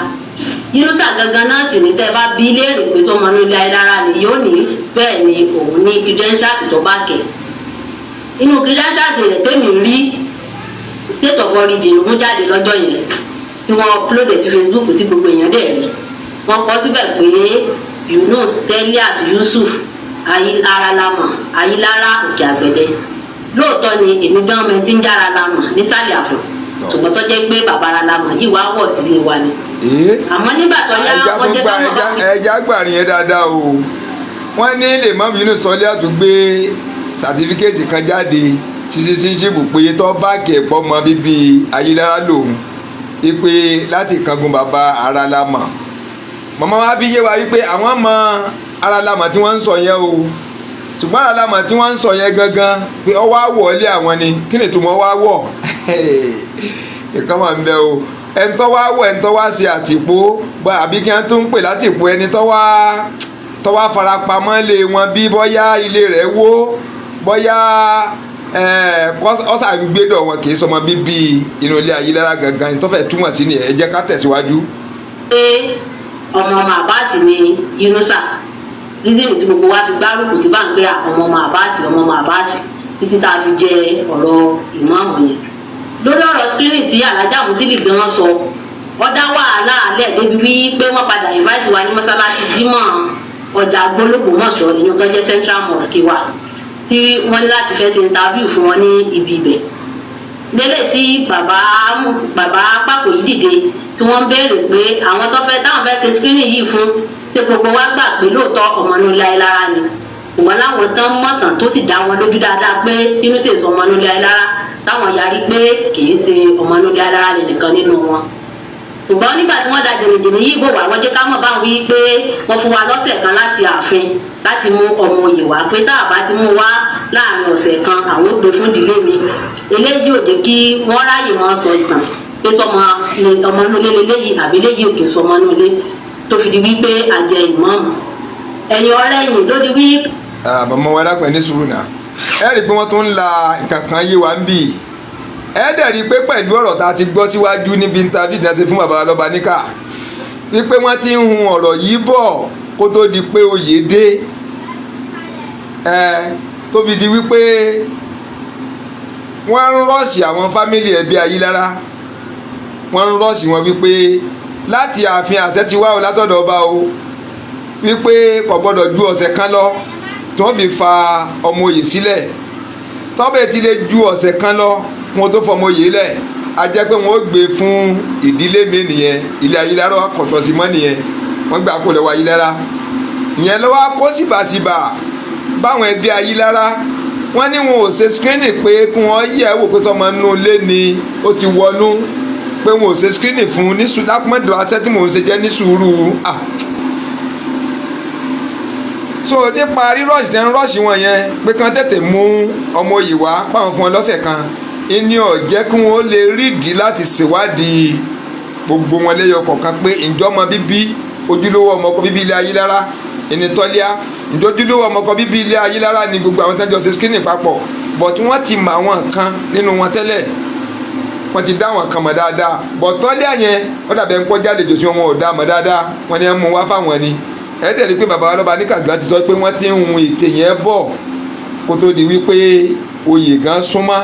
Yínúsà gangan náà sì ní tẹ́ bá bí léèrè pé sọmọ inú ilé Ayílára ni, yóò ní bẹ́ẹ̀ ni, òun ní credentials tó bá kẹ̀. Inú credentials rẹ̀ tẹ́mi rí, state of origin mú jáde lọ́jọ́ yẹn tí wọ́n upload ẹ̀ sí Facebook tí gbogbo èèyàn dẹ̀ rí, wọ́n kọ síbẹ̀ pé Yunus Teliat Yusuf Aralamọ Ayilára Òkè Àgbẹ̀dẹ. Lóòótọ́ ni èmi gan mẹ tí ń jára lamọ̀ nísàlẹ̀ àfọ̀, ṣùgbọ́n tó jẹ́ pé bàbá Aralamọ yìí wá wọ̀ sílé wa ni. Àmọ́ nígbà tó yá, ẹja wọ́n tó jẹ́ gbà ká mọ̀ ẹja bá ẹja gbàrin yẹn dáadáa o. Wọ́n ní lèmọ́mù Yunus Tọ́lé àtúgbé certificate kan jáde citizenship pé tó bá kẹ̀pọ̀ mọ́ bíbí Ayélujára lòun, ipe láti kangun bàbá Aralamọ. Màmá wa fi yé wa wípé àwọn mọ Aralamọ tí wọ́n ń sọ yẹn o, ṣùgbọ́n Aralamọ tí wọ́n ń sọ yẹn gangan pé ọwọ́ àwọ̀ ilé àwọn ni. Kí ni ìtumọ̀ ọwọ́ àwọ̀? Nǹkan máa ń bẹ o. Ẹni tó wá wọ̀, ẹni tó wá ṣe àtìpó, àbí kí wọ́n tún ń pè látìpó, ẹni tó wá farapamọ́ lé wọn, bí bọ́yá ilé rẹ̀ wó, bọ́yá ọ̀sà ń gbédọ̀ wọn, kì í sọmọ bíbí inú ilé Ayélujára gangan. Tó fẹ́ túmọ̀ sí ni. Ẹ jẹ́ ká tẹ̀síwájú. Pé ọmọ ọmọ Àbáàsì ni Yunusa, reason tí gbogbo wa fi gbárùkù tí bá ń gbé ọmọ ọmọ Àbáàsì, ọmọ ọmọ Àbáàsì títí tá a fi jẹ ọ̀rọ̀ ìmáàmù yẹn. Lórí ọ̀rọ̀ screening tí Alájà Musili gan sọ, ó dá wàhálà alẹ́ débi wí pé wọ́n padà invite wa ní mọ́sálásí Jímọ̀ ọjà gbólógbòmọ̀ṣọ́, ìyẹn tó jẹ́ Central Mosque wa, tí wọ́n ní láti fẹ́ ṣe interview fún wọn ní ibi ibẹ̀ lélẹ̀ tí bàbá bàbá Pákó yìí dìde tí wọ́n ń béèrè pé àwọn tó fẹ́ táwọn fẹ́ ṣe screening yìí fún, ṣé gbogbo wa gbà pé lóòótọ́ ọmọ inú ilé Ayélára ni? Ṣùgbọ́n láwọn tán mọ̀tàn tó sì dá wọn lójú dáadáa pé inú sì sọ ọmọ inú ilé Ayélára, táwọn yarí pé kì í ṣe ọmọ inú ilé Ayélára ni nìkan nínú wọn. Ṣùgbọ́n nígbà tí wọ́n da jìnnìjìnnì yìí bò wá, wọ́n jẹ́ ká mọ̀ báwọn wí pé wọ́n fún wa lọ́sẹ̀ kan láti ààfin láti mú ọmọ oyè wá, pé tá a bá ti mú wá láàrin ọ̀sẹ̀ kan, àwọn ò gbé fún ìdílé mi. Eléyìí ò jẹ́ kí wọ́n ráyè máa sọ ìtàn pé sọmọ ni ọmọ inú ilé leléyìí àbí eléyìí ò kì í sọmọ inú ilé, tó fi di wípé àjẹ ìmọ̀ọ́mù ẹ̀yìn ọ̀rẹ́ yìí ló di wí. Màmá wa, dápẹ́ ní sùúrù náà. Ẹ rí i pé wọ́n tún ń la nǹkan kan yé wa ń bì. Ẹ dẹ̀ rí i pé pẹ̀lú ọ̀rọ̀ tá a ti gbọ́ síwájú níbi interview tí wọ́n ṣe fún bàbá lọ́ba níkà, wípé wọ́n ti ń hun ọ̀rọ̀ yìí bọ̀ kó tó di pé oyè dé, ẹ tó fi di wípé wọ́n ń rush àwọn family ẹbí Ayílára, wọ́n ń rush wọn wípé láti ààfin àṣẹ ti wá o látọ̀dọ̀ ọba o, wípé kò gbọ́dọ̀ ju ọ̀sẹ̀ kan lọ tí wọ́n fi fa ọmọ oyè sílẹ̀. Tọ́bẹ̀ ti lè ju ọ̀sẹ̀ kan lọ kí wọ́n tó fọmọ oyè lẹ̀, a jẹ́ pé wọ́n ó gbé fún ìdílé mi nìyẹn. Ilé Ayílára kọ̀tọ̀ sí mọ́ nìyẹn, wọ́n gbà kó lọ́wọ́ Ayílára. Ìyẹn ló wá kó síbàsíbà báwọn ẹbí Ayílára. Wọ́n ní wọn ò ṣe screening pé kí wọ́n yẹ̀ wò pé sọmọ inú ilé ni ó ti wọnú, pé wọn ò ṣe screening fún ní lápẹ́dọ̀ aṣẹ́ tí mò ń ṣe jẹ́ ní sùúrù. Ah, so nípa rí rush tẹ́ ń rush wọn yẹn pé kán tètè mú ọmọ oyè wá, páwọn fún wọn lọ́sẹ̀ kan. Ìní ò jẹ́ kí wọ́n lè rídìí láti ṣèwádìí gbogbo wọn lẹ́yọ kọ̀ọ̀kan pé ǹjọ́ ọmọ bíbí ojúlówó ọmọ ọkọ bíbí ilé Ayílára ìní Tọ́líà, ǹjọ́ ojúlówó ọmọ ọkọ bíbí ilé Ayílára ni gbogbo àwọn tẹ́jọ́ ṣe screening papọ̀. But wọ́n ti mọ àwọn kan nínú wọn tẹ́lẹ̀, wọ́n ti dá àwọn kan mọ̀ dáadáa, but Tọ́líà yẹn, ó dàbẹ̀ ń kọjá àlejò sí wọn, wọn ò dá mọ̀ dáadáa. Wọ́n ní ẹ mú wá fáwọn ni. Ẹ tẹ̀lé pé bàbá wa lọ́ba ní Kàgán ti sọ pé wọ́n ti ń hun ètè yẹn bọ̀ kó tó di wípé oyè gan súnmọ́.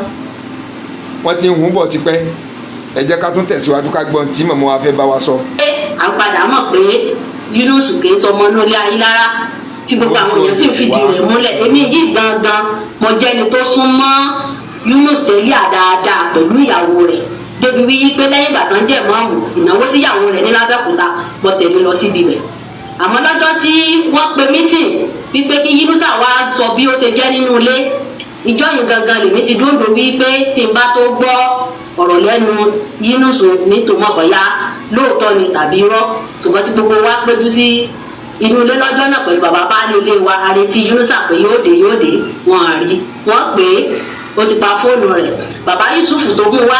Wọ́n ti ń hun bọ̀ tipẹ́. Ẹ jẹ́ ká tún tẹ̀síwájú, ká gbọ́n tí màmá wa fẹ́ bá wa sọ. À ń padà mọ̀ pé Yunus kì í sọmọ inú ilé Ayílára, tí gbogbo àwọn èèyàn sì ń fìdí rẹ̀ múlẹ̀. Èmi yìí gangan, mo jẹ́ni tó sún mọ́ Yunus tẹ́lẹ̀ dáadáa pẹ̀lú ìyàwó rẹ̀, débi wí pé lẹ́yìn ìgbà tán jẹ́ mọ́ọ̀mù, ìnáwó síyàwó rẹ̀ ní Lábẹ́òkúta, mo tẹ̀lé lọ síbi rẹ̀. Àmọ́ lọ́jọ́ tí wọ́n pe meeting wípé kí Yunusa wá sọ bí ó ṣe jẹ́ nínú ilé, ìjọ yìí gangan lèmi ti dúndò wípé tí n bá tó gbọ́ ọ̀rọ̀ lẹ́nu Yunusu ní tòmọ̀ bọ̀yá lóòótọ́ ni tàbí irọ́. Ṣùgbọ́n tí gbogbo wa péjú sí inú ilé lọ́jọ́ náà pẹ̀lú bàbá baálé ilé wa, arètí Yunusa pé yóò dé, yóò dé, wọn à rí. Wọ́n pè é, ó ti pa fóònù rẹ̀. Bàbá Yusufu tó mú wá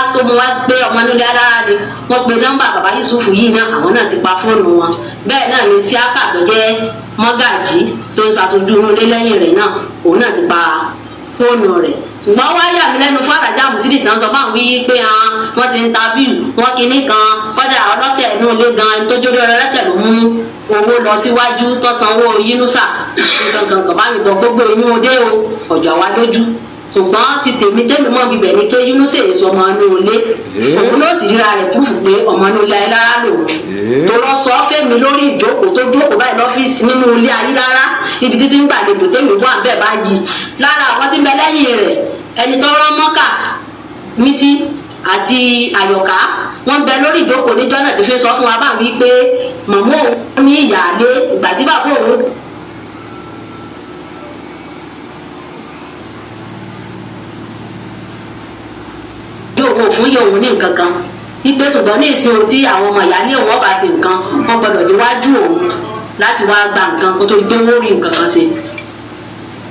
pé ọmọ nílé alára ni, wọ́n pe nọ́mbà bàbá Yusufu yìí náà, àwọn náà ti pa fóònù wọn. Bẹ́ẹ̀ náà ni Síákà tó jẹ́ mọ́gàjí tó ń ṣàṣojú inú ilé lẹ́yìn rẹ̀ náà, òun náà ti pa fóònù rẹ̀. Ṣùgbọ́n wá yà mí lẹ́nu fún àràjà mùsílì tán sọ fáwọn wí pé wọ́n ti ń interview wọ́n kinní kan, kọ́dà ọlọ́tẹ̀ inú ilé gan, ẹni tó jórí ọlọ́tẹ̀ ló mú owó lọ síwájú tó sanwó Yunusa nǹkan kan báyìí bọ̀. Gbogbo inú dé o ọ̀jọ̀ wa lójú. Ṣùgbọ́n ti tèmi tèmi mọ́ bíbẹ̀ ni pé Yunusa èso ọmọ inú ilé, òun ló sì ríra rẹ̀ púfù pé ọmọ inú ilé Ayílára lòun, tó lọ sọ fẹ́mi lórí ìjókòó tó jókòó báyìí lọ́fíìsì nínú ilé Ayílára, ibi títí ń gbàlejò tèmi wà bẹ́ẹ̀ báyìí. Lára àwọn tí ń bẹ lẹ́yìn rẹ̀, ẹni tó rán mọ́kà mísí àti àyọ̀ká, wọ́n bẹ lórí ìjókòó níjọ́ náà, ti fi sọ fún wa báwọn wípé màmá òun ní ìyáálé ìgbà tí bàbá òun yóò wò fún yóò ní nǹkan kan wípé, ṣùgbọ́n ní ìsìn ohun tí àwọn ọmọ ìyáálé òun ọba ṣe nǹkan, wọ́n gbọ́dọ̀ déwájú òun láti wá gba nǹkan kó tó gbé owó rí nǹkan kan ṣe.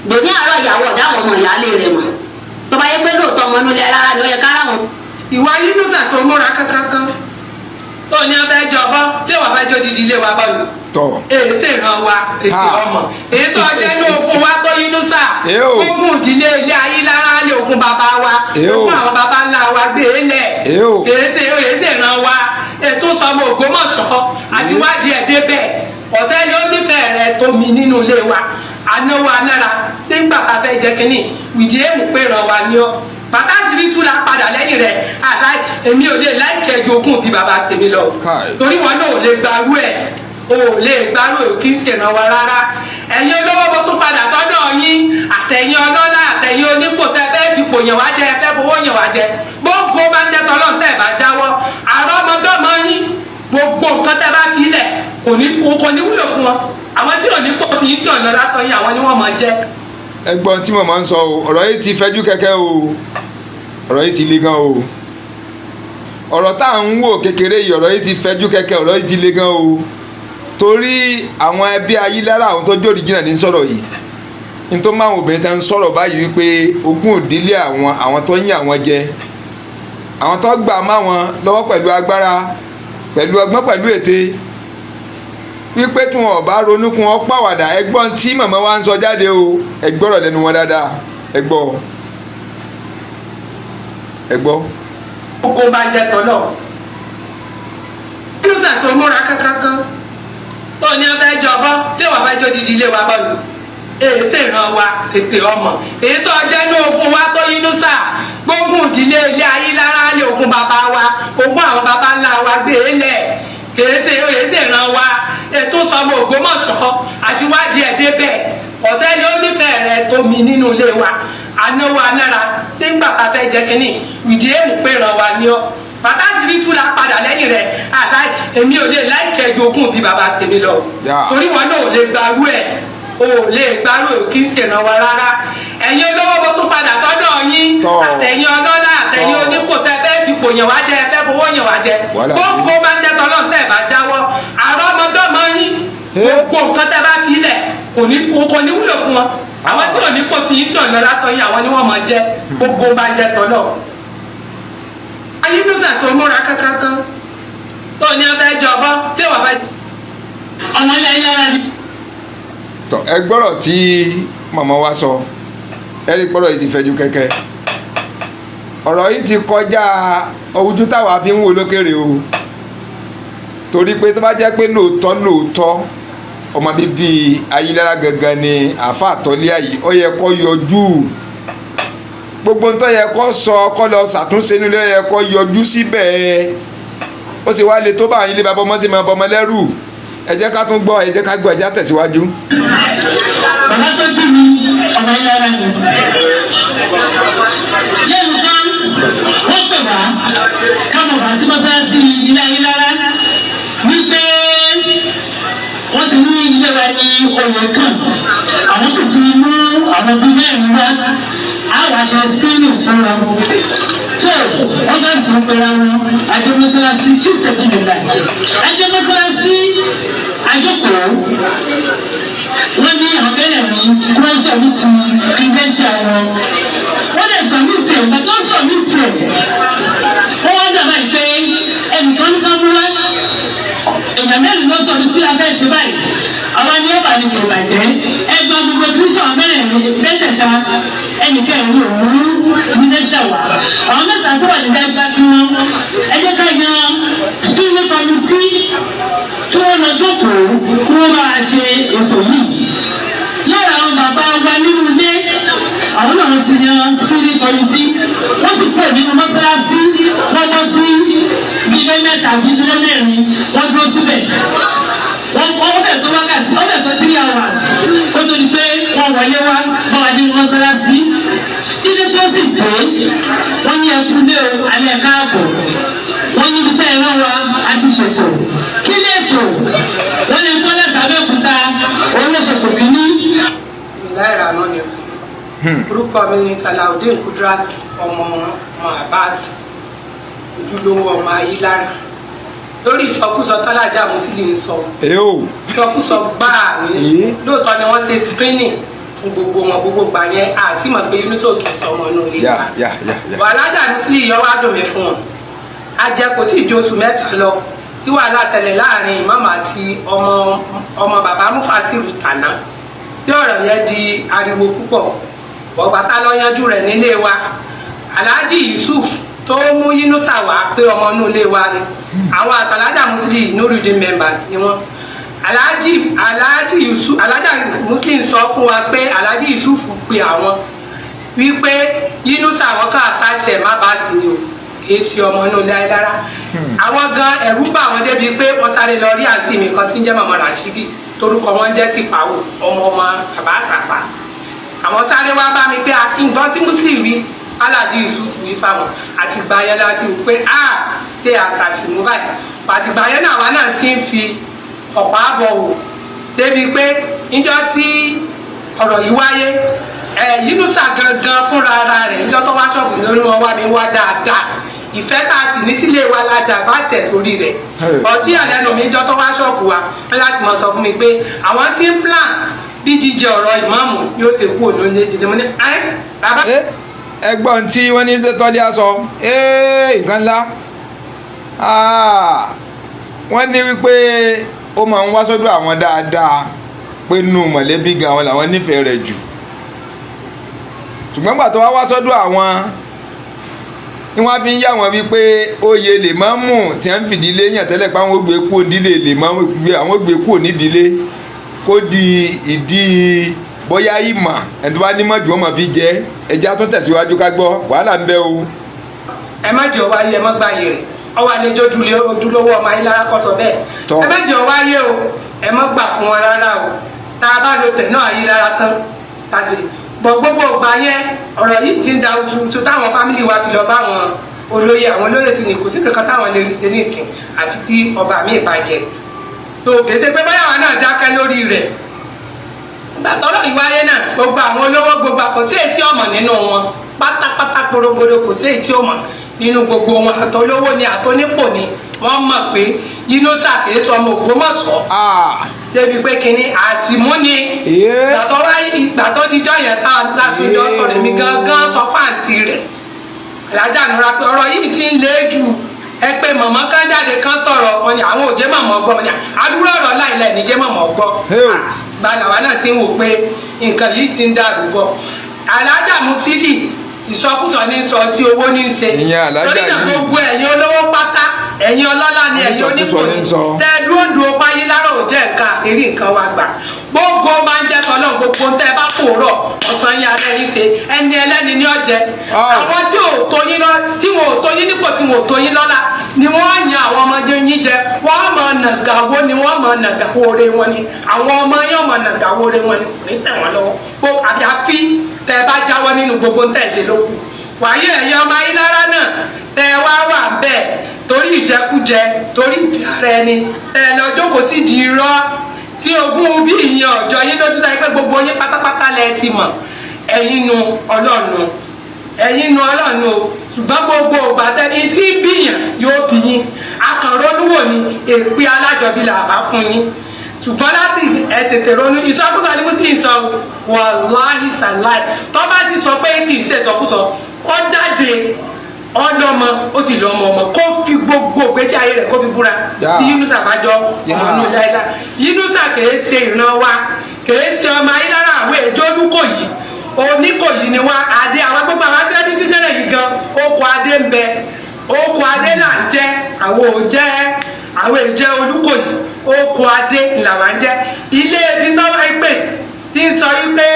Dòní àárọ̀ ìyàwó ọ̀dá àwọn ọmọ ìyáálé rẹ̀ mọ̀, tó bá yẹ pé lóòótọ́ ọmọ inú ilé alára ni ó yẹ kára wọn. Ìwà Yunusa tó múra kankankan tó ní abẹ́ jọbọ́ tí ìwà fẹ́ jó didi ilé wa bọ́ọ̀lù Tọ́. Èyí sì ràn wá èsì ọmọ èyí tó jẹ́ ní ogun wa tó Yunusa, ogun ìdílé ilé Ayílára lé, ogun bàbá wa, ogun àwọn bàbá ńlá wa gbé e lẹ̀. Èyí sì ràn wá ètò sọmọ Ògbómọ̀ṣọ́ àti wádìí ẹ̀ débẹ̀. Ọ̀sẹ́ ni ó nífẹ̀ẹ́ rẹ̀ tó mi nínú ilé wa, anáwó anára nígbà tá a fẹ́ jẹ kínní wìdí èmù pé ràn wá ní ọ bàtà síbi tú la padà lẹ́yìn rẹ̀. Àṣà èmi ò lè láìkẹ́ ju ogún bí bàbá tèmi lọ, torí wọn náà ò lè gbarú ẹ̀, ò lè gbarú ẹ̀, kì í ṣèrànwọ́ rárá. Ẹ̀yin olówó, mo tún padà sọ́dọ̀ yín, àtẹ̀yin ọlọ́lá, àtẹ̀yin onípò tẹ́ fẹ́ fipò yàn wá jẹ, fẹ́ fowó yàn wá jẹ, gbogbo bá ń tẹ́tọ́ lọ́n tẹ́ bá jáwọ́, àrọ́mọdọ́mọ yín, gbogbo nǹkan tẹ́ bá fi lẹ̀ kò ní wúlò fún wọn. Àwọn tí ò ní pò tí yín tí ò lọ látọ̀ yín, àwọn ni wọ́n máa jẹ́. Ẹ̀gbọ́n tí màmá ń sọ o, ọ̀rọ̀ yìí ti fẹjú kẹ̀kẹ́ o, ọ̀rọ̀ yìí ti le gan o. Ọ̀rọ̀ tá à ń wò kékeré yìí, ọ̀rọ̀ yìí ti fẹjú kẹ̀kẹ́, ọ̀rọ̀ yìí ti le gan o, torí àwọn ẹbí Ayílára, àwọn tó jòrì jìnnà ní sọ̀rọ̀ yìí, nítorí máa àwọn obìnrin tá ń sọ̀rọ̀ báyìí wípé ogún ìdílé àwọn, àwọn tó yín àwọn jẹ, àwọn tó gbà má wọn lọ́wọ́ pẹ̀lú agbára, pẹ̀lú ọgbọ́n, pẹ̀lú ète, wípé tí wọn ò bá ronú kí wọn pàwàdà. Ẹgbọ́n tí màmá wa ń sọ jáde o, ẹ gbọ́rọ̀ lẹ́nu wọn dáadáa, ẹ gbọ́, ẹ gbọ́. Oko bá jẹ tọ́lọ̀ Yunusa tó múra kankankan tó ní abẹ́ jọbọ́ tí ìwà fẹ́ jó didi ilé wa bọ́ọ̀lù, èyí sì ràn wá ètè ọmọ èyí tó jẹ́ ní ogun wa tó Yunusa, gbogbo ìdílé ilé Ayílára lé, ogun bàbá wa, ogun àwọn bàbá ńlá wa gbé e lẹ̀. Èyí sì ràn wá ètò sọmọ Ògbómọ̀ṣọ́ àti wádìí ẹ̀ débẹ̀. Ọ̀sẹ́ ni ó nífẹ̀ẹ́ rẹ̀ tó mi nínú ilé wa, anáwó anára nígbà tá a fẹ́ jẹ kínní wìdí èmù pé ràn wá ní ọ bàtà síbi tú la padà lẹ́yìn rẹ̀. Àṣà èmi ò lè láìkẹ́ ju ogún bí bàbá tèmi lọ, torí wọn náà ò lè gbarú ẹ̀, ò lè gbarú ẹ̀, kì í ṣèrànwọ́ rárá. Ẹ̀yin olówó, mo tún padà sọ́dọ̀ yín, àtẹ̀yin ọlọ́lá, àtẹ̀yin onípò tẹ́ fẹ́ fipò yàn wá jẹ, fẹ́ fowó yàn wá jẹ, gbogbo bá ń tẹ́tọ́ lọ́n tẹ́ bá jáwọ́, àrọ́mọdọ́mọ yín, gbogbo nǹkan tẹ́ bá fi lẹ̀ kò ní wúlò fún wọn. Àwọn tí ò ní pò tí yín tí ò lọ látọ̀ yín, àwọn ni wọ́n máa jẹ́. Gbogbo bá jẹ́ tọ́lọ̀. Ayélujára tó múra kankan tó ní abẹ́ jọbọ́ tí wàá bá ọmọ ilé ayélujára ni. Tọ, ẹ gbọ́rọ̀ tí màmá wa sọ. Ẹ rí gbọ́rọ̀ yìí ti fẹ̀jú kẹ̀kẹ́. Ọ̀rọ̀ yìí ti kọjá ojú táwa fi ń wò lókèrè o, torí pé tó bá jẹ́ pé lóòótọ́ lóòótọ́ ọmọ bíbí Ayílára gangan ni àáfàá Tọ́líà yìí, ó yẹ kó yọjú. Gbogbo ntọ́ yẹ kó sọ, kó lọ ṣàtúnṣe nílé, ó yẹ kó yọjú síbẹ̀. Ó sì wá le tó bá ilé bàbá ọmọ sí máa bọmọ lẹ́rù. Ẹ jẹ́ ká tún gbọ́, ẹ jẹ́ ká gbọ́, ẹ jẹ́ á tẹ̀síwájú. Bàbá tó bí mi, ọmọ Ayílára ni. Lẹ́nu kan, wọ́n pè wá káwọn bá sí mọ́sálásí ilé Ayílára wípé wọ́n ti ní ilé wa ní oyè kan, àwọn sì ti mú àwọn bíi mẹ́rin wá, àwọn aṣọ screening fúnra wọn. So wọ́n bá dùn pẹ̀lú àwọn àjọ mọ́sálásí kí sẹ́kìlì láì àjọ mọ́sálásí àjọkòó. Wọ́n ní àwọn mẹ́rẹ̀ẹ̀rin kí wọ́n submit credential wọn. Wọ́n dẹ̀ submit ẹ̀. Ìgbà tó ń submit ẹ̀, wọ́n wá dàbà yìí pé ẹnìkan ní ká mú wá. Èèyàn mẹ́rin ló sọ ní a fẹ́ ṣe báyìí. Àwa ni ó bà ní kò bàjẹ́. Ẹgbẹ́ gbogbo kírísọ̀ mẹ́rẹ̀ẹ̀rin mẹ́tẹ̀ẹ̀ta, ẹnìkan ẹ̀rí òun ní nẹ́ṣà wá. Àwọn mẹ́ta tó wà ní dájú kí wọ́n ẹ jẹ́ ká yan screening committee kí wọ́n lọ jókòó kí wọ́n bá a ṣe ètò yìí. Lára àwọn bàbá wa nínú ilé, àwọn náà ti yan screening committee. Wọ́n sì pè nínú mọ́sálásí, wọ́n bọ́ sí bíi ilé mẹ́ta bíi ilé mẹ́rin, wọ́n dúró síbẹ̀. Wọ́n bẹ̀ tó wákàtí, wọ́n bẹ̀ tó 3 hours ó tó di pé wọ́n wọlé wá bá wa nínú mọ́sálásí. Ilé tó sì dé, wọ́n ní ẹkú lé o, alẹ́ káàbọ̀. Wọ́n ní bísẹ̀ ẹ̀rọ wa a ti ṣètò. Kí lè tò? Wọ́n lè kọ́ lẹ́tà Abẹ́òkúta, òun lè ṣètò kínní. Bismillahir. Orúkọ mi ni Salaudeen Kudrat, ọmọ ọmọ Abbas, ojúlówó ọmọ Ayílára. Lórí ìsọkúsọ tálájà Musili ń sọ, Èyí o. ìsọkúsọ gbáà ní. Èyí. Lóòótọ́ ni wọ́n ṣe screening fún gbogbo wọn. Gbogbo gbà yẹn àti mọ̀ pé Yunusa kì í sọ ọmọ inú ilé wa. Yà yà yà. Wàhálà Musili yọ wá dùn mí fún wọn. Ajẹ kò tí ì ju oṣù 3 lọ tí wàhálà ṣẹlẹ̀ láàrin ìmáàmù àti ọmọ ọmọ bàbá Mufasiru tàná, tí ọ̀rọ̀ yẹn di ariwo púpọ̀. Ọgbà tá lọ yanjú rẹ̀ nílé wa, Alhaji Yusuf tó mú Yunusa wá pé ọmọ inú ilé wa ni, àwọn àtàlájà Musili Nurudeen members ni wọn. Alhaji Yusuf, Alhaji Muslim sọ fún wa pé Alhaji Yusuf pe àwọn wípé Yunusa àwọn kan àtàchẹ má bàa sí ni o, kì í ṣe ọmọ inú ilé Ayélára. Àwọn gan ẹ̀rù bà wọ́n débi pé wọ́n sáré lọ rí àǹtí mi kan tí ń jẹ́ Màmá Rashidi, torúkọ wọn jẹ́ Sípàwò, ọmọ ọmọ bàbá àsàpà. Àwọn sáré wá bá mi pé nǹkan tí Muslim wí, Alhaji Yusuf wí fáwọn. Àtìgbà yẹn láti wò pé a ṣe àṣàṣì mú báyìí. Àtìgbà yẹn náà, àwa náà ti ń fi ọ̀pá àbọ̀ wò débi pé níjọ́ tí ọ̀rọ̀ yìí wáyé ẹ̀, Yunusa gangan fúnra ara rẹ̀, níjọ́ tó wá ṣọ́ọ̀bù lórí wọn wá mi wá dáadáa. Ìfẹ́ tá a sì ní sílé wa la dà bá tẹ̀ sórí rẹ̀. Ọtí àlẹ́nu mi, níjọ́ tó wá ṣọ́ọ̀bù wa, wọ́n láti mọ̀ sọ fún mi pé àwọn tí ń plan bí jíjẹ ọ̀rọ̀ ìmáàmù yóò ṣe kú òní oúnjẹ jíjẹ. Mo ní ẹ́ bàbá. Ẹgbọ́n tí wọ́n ní Tọ́líà sọ, nǹkan ńlá. Wọ́n ní wípé ó máa ń wá sọ́dọ̀ àwọn dáadáa, pé nù mọ̀lẹ́bí gan àwọn làwọn nífẹ̀ẹ́ rẹ̀ jù, ṣùgbọ́n gbà tó wá wá sọ́dọ̀ àwọn ni wọ́n fi ń yá wọn wípé oyè lè máa mú tí wọ́n fìdílé yàn tẹ́lẹ̀, pé àwọn ó gbé kúrò nídìílé lè máa gbé, àwọn ó gbé kúrò nídìílé kó di ìdí bóyá ìmọ̀ ẹni tó bá nímọ̀ jù wọ́n máa fi jẹ́. Ẹja tó tẹ̀síwájú ká gbọ́. Wàhálà ń bẹ o. Ẹ má jẹ́ wáyé, ẹ má gbàyè rẹ̀. Ọwọ́ àlejò ojúlówó ọmọ Ayélujára kọ́ sọ bẹ́ẹ̀. Ẹ má jẹ́ wáyé o, ẹ má gbà fún wọn rárá o. Tá a bá lo tẹ̀ náà Ayélujára tán, tá a sì bọ̀ gbogbo ìgbà yẹn, ọ̀rọ̀ yìí ti ń da ojú táwọn family wa fi lọ bá àwọn olóyè. Àwọn olóyè sì ní kò sí kankan táwọn lè ṣe nísìn àfi tí ọba mi ìbàjẹ́ tó kèsè pé báyà wọn náà dákẹ́ lórí rẹ̀. Nígbà tọ́rọ̀ ìwáyé náà, gbogbo àwọn olówó, gbogbo kò sí ètí ọmọ nínú wọn pátápátá porogodo, kò sí ètí ọmọ nínú gbogbo wọn. Àtolówó ni àtonípò ni wọ́n mọ̀ pé Yunusa kìí sọ ọmọ Ògbómọ̀ṣọ́ débi pé kínní àtìmú ni. Ìgbà tó ti jọ yẹn tá a látúnjọ sọ̀rọ̀, èmi gangan sọ fáǹtì rẹ̀. Alájà Nura pé ọ̀rọ̀ yìí ti ń lé jù, ẹ pé mọ̀mọ́ kan jáde kan sọ̀rọ̀ wọn ni àwọn òjé mọ̀mọ́ gbọ́ wọn ni àdúrà ọ̀rọ̀ láìlẹ̀ níjẹ́ mọ̀mọ́ gbọ́. Gbàlà wa náà ti ń wò pé nǹkan yìí ti ń dàrú bọ̀. Alájà Musili, ìsọkúsọ ní sọ sí owó ní í ṣe. Ìyẹn alájà Torí náà yìí. gbogbo ẹ̀yin olówó pátá, ẹ̀yin ọlọ́lá ni, ẹ̀yin Onísọkúsọ onípò ní sọ. tẹ dúró dúró páyé lára ò jẹ́ nǹkan àrírí nǹkan wa gbà. Gbogbo máa ń jẹ́ tọ́lọ́, gbogbo tẹ́ ẹ bá pòórọ̀ ọ̀sán yín, alẹ́ yín ṣe, ẹni ẹlẹ́ni ní ọ̀jẹ̀. Àwọn tí ò tó yín lọ, tí wọn ò tó yín nípò, tí wọn ò tó yín lọ́lá ni wọ́n yan àwọn ọmọdé yín jẹ. Wọ́n mọ̀ nàgàwó ni, wọ́n mọ̀ nàgàwó re wọn ni, àwọn ọmọ yín mọ̀ nàgàwó re wọn ni, kò ní tẹ̀ wọ́n lọ́wọ́. Kó àyàfi tẹ́ ẹ bá jáwọ́ nínú gbogbo tẹ̀ ṣe lókù wàyí. Ẹ̀yin ọmọ Ayílára náà tẹ́ ẹ wá wà bẹ́ẹ̀ torí ìjẹkújẹ, torí ìfẹ́ ara ẹni, tẹ́ ẹ lọ jókòó sí di irọ́ tí ogún bí ìyẹn ọ̀jọ́ yín lójú táyé pé gbogbo yín pátápátá lẹ ti mọ̀. Ẹ̀yin nu Ọlọ́run, ẹ̀yin nu Ọlọ́run o. Ṣùgbọ́n gbogbo ògbà tẹ́ni tí ń bíyàn yóò bí yín, akànrónúwò ni èpè alájọbí là bá fún yín. Ṣùgbọ́n láti ẹ tètè ronú, ìsọkúsọ ni Muslim sọ, wàláhì tàláì. Tó bá sì sọ pé kì í ṣe ìsọkúsọ, kó jáde, ọlọmọ ó sì lọmọ ọmọ, kó fi gbogbo ìgbésí ayé rẹ̀ kó fi búra tí Yunusa bá jọ ọmọ inú láìla. Yunusa kìí ṣe ìran wa, kìí ṣe ọmọ Ayélujára. Àwọn èjò Olúkòyí, Oníkòyí ni wá. Adé àwọn gbogbo àwọn tí wọ́n bí sí tẹ́lẹ̀ yìí gan, okò adé ń bẹ, okò adé là ń jẹ́. Àwọn ò jẹ́, àwọn èjẹ́ Olúkòyí, okò adé làwọn ń jẹ́. Ilé ibi tó bá pè tí ń sọ wípé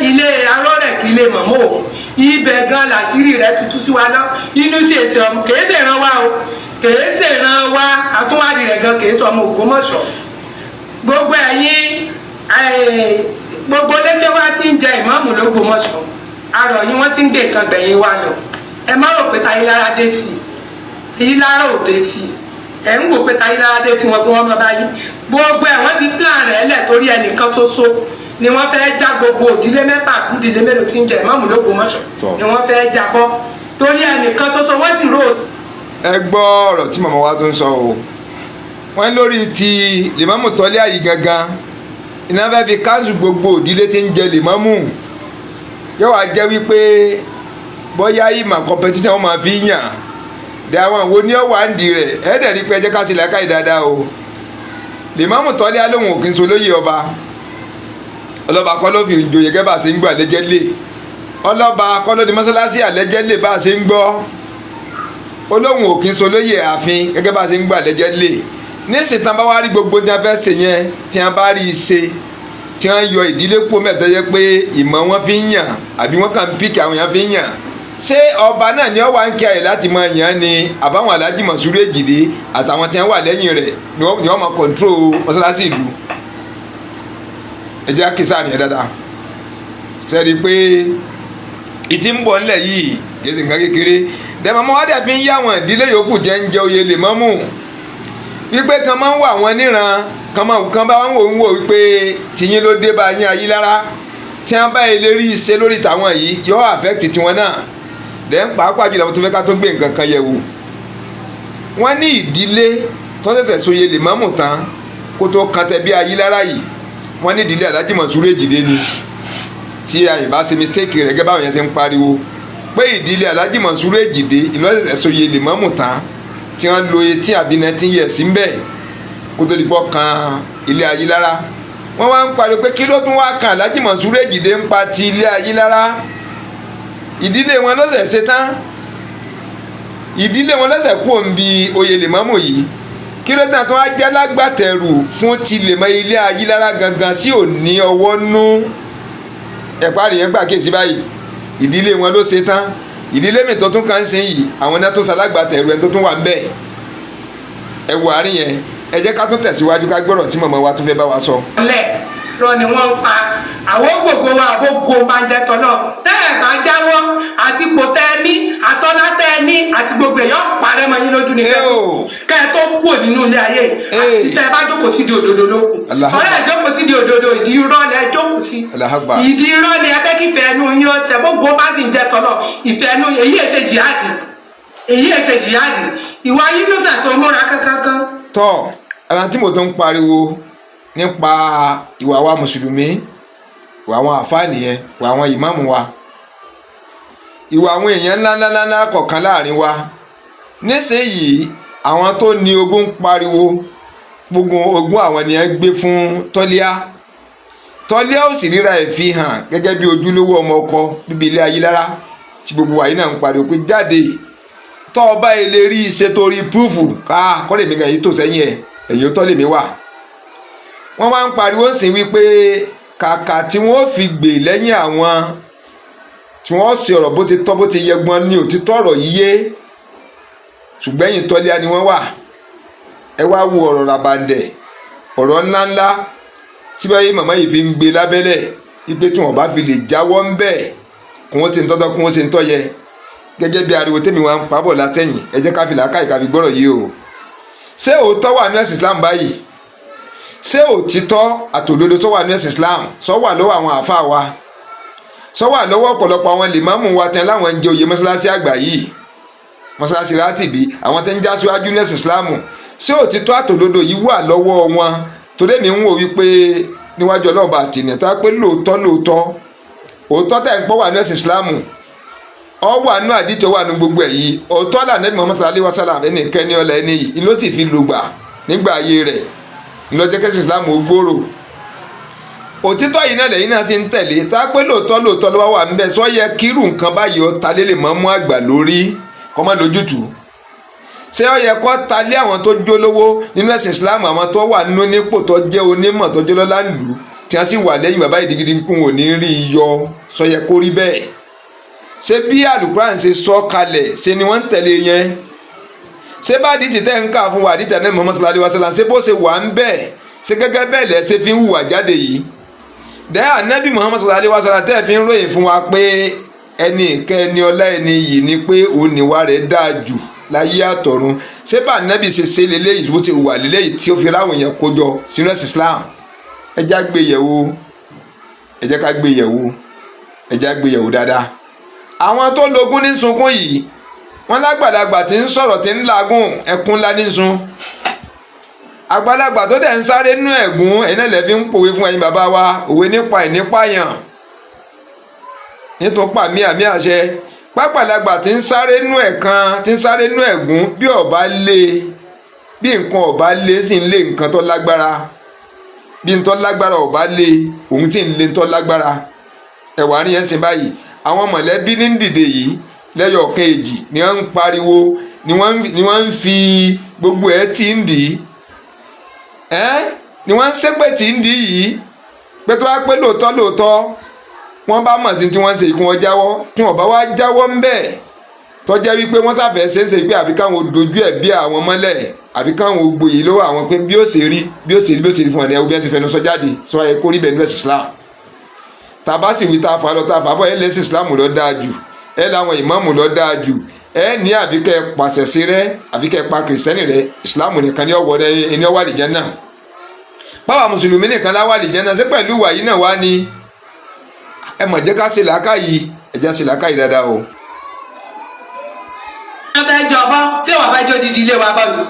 ilé arọ́rẹ̀ kì í lè mọ̀mọ́ òun, ibẹ̀ gan làṣírí rẹ̀ tuntun sí wa ná. Inú sí èsì ọmọ kìí ṣe ìran wa o, kìí ṣe ìran wa. Àtúwádìí rẹ̀ gan, kìí ṣe ọmọ Ògbómọ̀ṣọ́. Gbogbo ẹ̀yin, gbogbo létí wa ti ń jẹ ìmáàmù l'Ógbómọ̀ṣọ́, arọ̀ yín, wọ́n ti ń gbé nǹkan gbẹ̀yìn wa lọ. Ẹ má rò pé Tayílára dé sí i, Tayílára ò dé sí i. Ẹ̀ ń wò pé Tayílára dé sí wọn kí wọ́n mọ báyìí. Gbogbo ẹ̀ wọ́n ti plan rẹ̀ lẹ̀, torí ẹnìkan ṣoṣo ni wọ́n fẹ́ já gbogbo òdílé mẹ́fà, ìdílé mélòó tí ń jẹ ìmáàmù l'Ógbómọ̀ṣọ́ ni wọ́n fẹ́ já bọ́, torí ẹnìkan ṣoṣo wọ́n sì rò. Ẹ gbọ́ ọ̀rọ̀ tí màmá wa tún sọ o. Wọ́n lórí ti lèmọ́mù tọ́lé àyè gangan, iná fẹ́ fi káńsù gbogbo òdílé tí ń jẹ lèmọ́mù. Yóò wá jẹ́ wípé bóyá ìmọ̀ competition wọn máa fi yàn dé àwọn wo ni ó wà ń di rẹ̀. Ẹ̀ dẹ̀ rí pé ẹ jẹ́ ká ṣe làákàyè dáadáa o. Lèmọ́mù tọ́lé alóhùn òkè ń so lóye ọba, ọlọ́ba kọ́ ló fi ń joyè gẹ́gẹ́ bá a ṣe ń gbọ́ àlẹ́jẹ́ lè. Ọlọ́ba kọ́ ló di mọ́sálásí àlẹ́jẹ́ lè bá a ṣe ń gbọ́. Olóhùn òkè ń so lóye ààfin gẹ́gẹ́ bá a ṣe ń gbọ́ àlẹ́jẹ́ lè. Nísìnyí tán bá wá rí gbogbo tí wọ́n fẹ́ ṣe yẹn, tí wọ́n bá rí i ṣe, tí wọ́n yọ ìdílé kó mẹ́tọ́ yẹ pé ìmọ̀ wọn fi ń yàn àbí wọ́n kàn ń píkì àwọn èèyàn fi ń yàn, ṣé ọba náà ni ó wà ń kí ayè láti máa yàn án ni, àbáwọn Aláàjì Mọ̀súrù Èjìdé àtàwọn tí wọ́n wà lẹ́yìn rẹ̀ ni wọ́n máa control mọ́sálásí ìlú? Ẹ jẹ́ àkísà nìyẹn dáadáa. Sẹ́ni pé ìtì ń bọ̀ ńlẹ̀ yìí kì í ṣe nǹkan kékeré dẹ̀mọ́ wá dẹ̀ fi ń yá àwọn ìdílé yòókù jẹ́ ń jẹ oyè lèmọ́mù wípé kan máa ń wà wọ́n níran kan máa kan bá wọn wò ń wò wípé tìyín ló dé bá yín ayé lára. Tí wọ́n bá ilé rí iṣẹ́ lórí tàwọn yìí, yóò affect tiwọn náà dẹ̀ ń pàápàá jùlọ. Àwọn tó fẹ́ ká tó gbé nǹkan kan yẹ̀ wò, wọ́n ní ìdílé tó ṣẹ̀ṣẹ̀ soyè lèmọ́mù tán kó tó kan tẹ bí ayé lára yìí, wọ́n ní ìdílé Alhaji Mọ̀súrù Èjìdé ni. Tí àyìnbá ṣe mistake rẹ̀ gẹ́gẹ́ báwọn yẹn ṣe ń pariwo pé ìdílé Alhaji Mọ̀súrù Èjìdé ìlú ṣẹ̀ṣẹ̀ soyè lèmọ́mù tán tí wọ́n lo 18 àbí 19 years ń bẹ̀ kó tó di pọ́ kan ilé ayé lára. Wọ́n wá ń pariwo pé kí ló tún wá kan Alhaji Mọ̀súrù Èjìdé ń pa ti ilé ayé lára? Ìdílé wọn ló ṣẹ̀ ṣe tán, ìdílé wọn lọ́sẹ̀ kú òǹbi oyè lèmọ́mù yìí. Kí ló tán tó wá jẹ́ lágbàtẹ̀rù fún ti lèmọ́ ilé ayélára gangan sí òní ọwọ́ nú ẹ̀pá rèé gbà kíyèsí báyìí? Ìdílé wọn ló ṣe tán, ìdílé mi tó tún kàn ń sìn yìí, àwọn náà tó ṣalágbàtẹ̀rù ẹni tó tún wà ń bẹ̀. Ẹ wo àárín yẹn. Ẹ jẹ́ ká tún tẹ̀síwájú, ká gbọ́rọ̀ tí màmá wa tún fẹ́ bá wa sọ. Lẹ̀ rọ ni wọ́n ń pa àwọn gbogbo wa, àbógo máa ń jẹ tọ́nà. Tẹ́ ẹ̀ bá jáwọ́ àti ipò tẹ́ ẹ ní, àtọ́lá tẹ́ ẹ ní, àti gbogbo èèyàn parẹ́ mọ́ yín lójú ní kẹ́ ẹ tó kúrò nínú ilé ayé yìí. Àti tẹ́ ẹ bá jókòó sí di òdodo lókun, ọ̀rẹ́ ẹ jókòó sí di òdodo, ìdí irọ́ lẹ jókòó sí. Ìdí irọ́ ni ẹ fẹ́ kí ìfẹ́ ẹnu yín ọ̀sẹ̀. Gbogbo bá sì ń jẹ tọ́nà ìfẹ́ ẹnu, èyí èsè jihadi, èyí èsè jihadi. Ìwà yín ló tó múra kankankan. Tọ́ ara tí mo tó ń pariwo nípa ìwà wa mùsùlùmí, ìwà àwọn àfáà nìyẹn, ìwà àwọn ìmáàmù wa. Ìwà àwọn èèyàn ńláńláńlá kọ̀ọ̀kan láàrin wa nísìnyìí, àwọn tó ní ogún ń pariwo gbogbo ogún àwọn ni ẹ gbé fún Tọ́líà. Tọ́líà ò sì ríra ẹ̀ fi hàn gẹ́gẹ́ bí ojúlówó ọmọ ọkọ bíbí ilé Ayílára tí gbogbo wa yìí náà ń pariwo pé jáde tọ́ ọba ilé rí iṣẹ́ torí proof ká kọ́lé mi kàn yìí tó sẹ́yìn ẹ̀ ẹ̀yìn ó tọ́lé mi wà. Wọ́n wá ń pariwo sí wípé kàkà tí wọ́n fi gbè lẹ́yìn àwọn tí wọ́n sì ọ̀rọ̀ bó ti tọ́ bó ti yẹ gbọ́n ní òtítọ́ ọ̀rọ̀ yíyé, ṣùgbọ́n ẹ̀yìn Tọ́líà ni wọ́n wà. Ẹ wá wo ọ̀rọ̀ ràbàǹdẹ̀, ọ̀rọ̀ ńláńlá tí báyìí màmá yìí fi ń gbé lábẹ́lẹ̀ wípé tí wọ́n bá fi lè jáwọ́ ń bẹ̀ kí wọ́n ṣe ń tọ́tọ́, kí wọ́n ṣe ń tọ́yẹ, gẹ́gẹ́ bí ariwo tèmi wá ń pabọ̀ látẹ̀yìn. Ẹ jẹ́ ká fi làákàyè ká fi gbọ́rọ̀ yìí o. Ṣé òótọ́ wà ní ẹ̀sìn Islam báyìí? Ṣé òtítọ́ àtòdodo tó wà ní ẹ̀sìn Islam sọ wà lọ́wọ́ àwọn àáfàá wa, sọ wà lọ́wọ́ ọ̀pọ̀lọpọ̀ àwọn lèmọ́mù wa tẹ́ láwọn ń jẹ oyè mọ́ṣáláṣí àgbà yìí, mọ́ṣáláṣí rátìbí, àwọn tẹ́ ń já síwájú ní ẹ̀sìn Islam? Ṣé òtítọ́ àtòdodo yìí wà lọ́wọ́ wọn? Torí èmi ń wò wípé níwájú ọlọ́ọ̀bà àtìyàn tó wá pé lóòótọ́ lóòótọ́ òótọ́ tẹ̀ ń pọ̀ wà ní ẹ̀sìn Islam, ọ wà nínú àdìtò, wà ní gbogbo ẹ̀ yìí. Òótọ́ là nẹ́bí Muhammad sallallahu alaihi wasallam, ẹnì kẹ́ni ọ̀la ẹni yìí ló sì fi lùgbà nígbà ayé rẹ̀ ńlọjẹ́ kẹ́sì Islam ó gbòòrò. Òtítọ́ yìí náà lẹ́yìn náà sì ń tẹ̀lé tá a pé lóòótọ́ lóòótọ́ ló wá wà ńbẹ̀. Sọ yẹ kírù nǹkan báyìí ó ta lé lè mọ́ mú àgbà lórí kọ́mọ́ lójútùú? Ṣé ó yẹ kó ta lé àwọn tó jólówó nínú ẹ̀sìn Islam, àwọn tó wà nínú nípò, tó jẹ́ onímọ̀, tó jólọ́lá lù, tí wọ́n sì wà lẹ́yìn bàbá yìí digidi kún ò ní rí i yọ? Sọ yẹ kó rí bẹ́ẹ̀? Ṣé bí alukuran ṣe sọ kalẹ̀ ṣe ni wọ́n ń tẹ̀lé yẹn? Ṣé bá àdìtì tẹ́ ń kà fún wa, àdìtì àná Muhammad sallallahu alaihi wasallam, ṣé bó ṣe wà ń bẹ́ẹ̀, ṣé gẹ́gẹ́ bẹ́ẹ̀ lẹ́ ṣe fi ń hùwà jáde yìí? Dẹ́ ànábì Muhammad sallallahu alaihi wasallam tẹ́ fi ń ròyìn fún wa pé ẹni ìkẹ́, ẹni ọlá, ẹni yìí ni, pé òun níwà rẹ̀ dáa jù láyé àtọ̀run, ṣé bá ànábì ṣe ṣe lélẹ́yìí, bó ṣe hùwà lélẹ́yìí tí ó fi ráwọn èèyàn kójọ sínú ẹ̀sìn Islam? Ẹ já gbé yẹ̀wò, ẹ jẹ́ ká gbé yẹ̀wò, ẹ já gbé yẹ̀wò dáadáa. Àwọn tó lógún ní sunkún yìí, wọ́n lágbàlagbà tí ń sọ̀rọ̀ tí ń làágùn, ẹkún ńlá ní sun. Àgbàlagbà tó dẹ̀ ń sáré nú ẹ̀gún, ẹ̀yin náà lè fi ń pòwe fún ẹ̀yin bàbá wa, òwe nípa ìnípààyàn nítorí pàmí àmì àṣẹ. Pápàlagbà tí ń sáré nú ẹ̀kan, tí ń sáré nú ẹ̀gún, bí ọba lé bí nǹkan ọba lé sì ń lé nǹkan tó lágbára, bí ń tó lágbára ọba lé òun sì ń lé ń tó lágbára. Ẹ̀wà rí ẹ̀sìn báyìí, àwọn mọ̀lẹ́bí ní dìde yìí lẹ́yọ̀ kejì ni wọ́n ń pariwo, ni wọ́n ń fi gbogbo ẹ̀ tí ń dì í ẹ́, ni wọ́n ń ṣépè tí ń dì í yìí, pé tó bá pé lóòótọ́ lóòótọ́ wọ́n bá mọ̀ sí tí wọ́n ń ṣe, ìkún wọn jáwọ́. Tí wọ́n bá wá jáwọ́ ń bẹ̀, tọ́jẹ́ wípé wọ́n sáfẹ́ ṣe ń ṣe pé àfi káwọn dojú ẹ̀ bí àwọn mọ́lẹ̀, àfi káwọn gboyè lọ́wọ́ àwọn, pé bí ó ṣe rí, bí ó ṣe rí, bí ó ṣe rí fún ẹ̀, bí ó ṣe fẹnu sọ jáde sọ ẹ kó rí bẹ́ẹ̀ ní ẹ̀sìn Islam. Tàbá sì wí tá a fà lọ, tá a fà bọ̀, ẹ lẹ́sìn Islam lọ dáa jù, ẹ làwọn ìmáàmù lọ dáa jù, ẹ ní àfi kẹ́ pàṣẹ sí rẹ, àfi kẹ́ pa kìrìsìtẹ́nì rẹ, Islam nìkan ní ọwọ́ rẹ ẹni ọwọ́ àlìjánnà, báwa mùsùlùmí nìkan láwà àlìjánnà. Ṣé pẹ̀lú ìwà yìí náà wá ní? Ẹ mọ̀ jẹ́ ká ṣe làákàyè, ẹ jẹ́ ṣe làákàyè dáadáa o. Wọ́n fẹ́ jọbọ́ tí wọ́n fẹ́ jó didi ilé wa bọ́ mi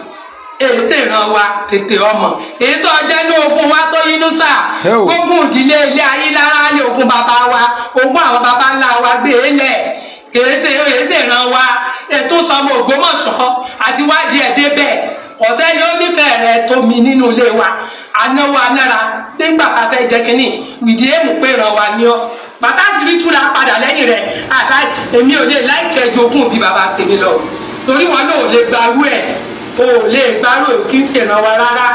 èyí sì ràn wa tètè ọmọ èyí tó jẹ́ ní ogún wa tó yínú sà, ogún ìdílé ilé Ayílára lé, ogún bàbá wa, ogún àwọn bàbá ńlá wa gbé e lẹ̀, kèé ṣe èyí sì ràn wa. Ètò sọmọ Ògbómọ̀ṣọ́ àti wádìí ẹ̀ débẹ̀, ọ̀sẹ̀ ni ó nífẹ̀ẹ́ rẹ̀ tó mi nínú ilé wa anáwó anára nígbà tá a fẹ́ jẹ kínní wìdí èmù pé ràn wá ní ọ bàtà sì rí túra padà lẹ́yìn rẹ̀. Àtà èmi ò lè láìkẹ́ ju ogún òbí bàbá tèmi lọ, torí wọn náà ò lè gbarú ẹ̀, o ò lè gbarú ẹ̀, kí n ṣèrànwọ́ wa rárá.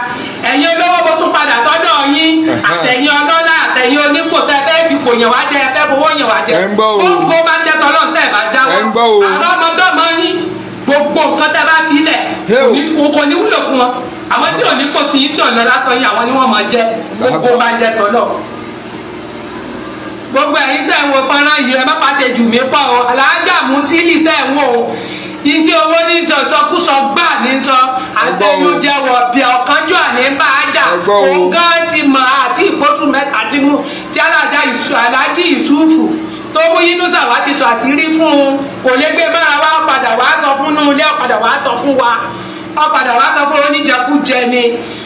Ẹ̀yin olówó, mo tún padà sọ́dọ̀ yín, àtẹ̀yin ọlọ́lá, àtẹ̀yin onípò tẹ́ fẹ́ fi kò yàn wá jẹ, fẹ́ fowó yàn wá jẹ. Ẹ ń gbọ́ o. Gbogbo bá ń tẹ́tọ̀ ọlọ́run tẹ́ ẹ̀ bá dáwọ́ Ẹ ń gbọ́ o. àwọn ọmọdọ́mọ yín, gbogbo nǹkan tẹ́ bá fi lẹ̀ kò ní wúlò fún wọn. Àwọn tí ò ní kò tí yín tí ò lọ látọ̀ yín, àwọn ni wọ́n máa jẹ. Gbogbo bá ń jẹ tọ́lọ̀, gbogbo ẹ̀yin tẹ́ ń wo fọ́nrán yìí, ẹ má pàṣẹ jù mí pọ̀ o. Alájà Musili tẹ́ ń wò ó, iṣẹ́ owó ní sọ, sọkúsọ gbà ní sọ, àtẹnujẹ wọ̀ bí ọ̀kánjú àní bá a jà. Ẹ gbọ́ o. Òun gan ti mọ̀ àti ìkótù mẹ́ta tí mú tí aláàjì Yusufu tó mú Yínúsà wá ti sọ àṣírí fún un, kò lè gbé mára wá padà wá sọ fún inú ilé, padà wá sọ fún wa, ó padà wá sọ fún oníjẹkújẹ ni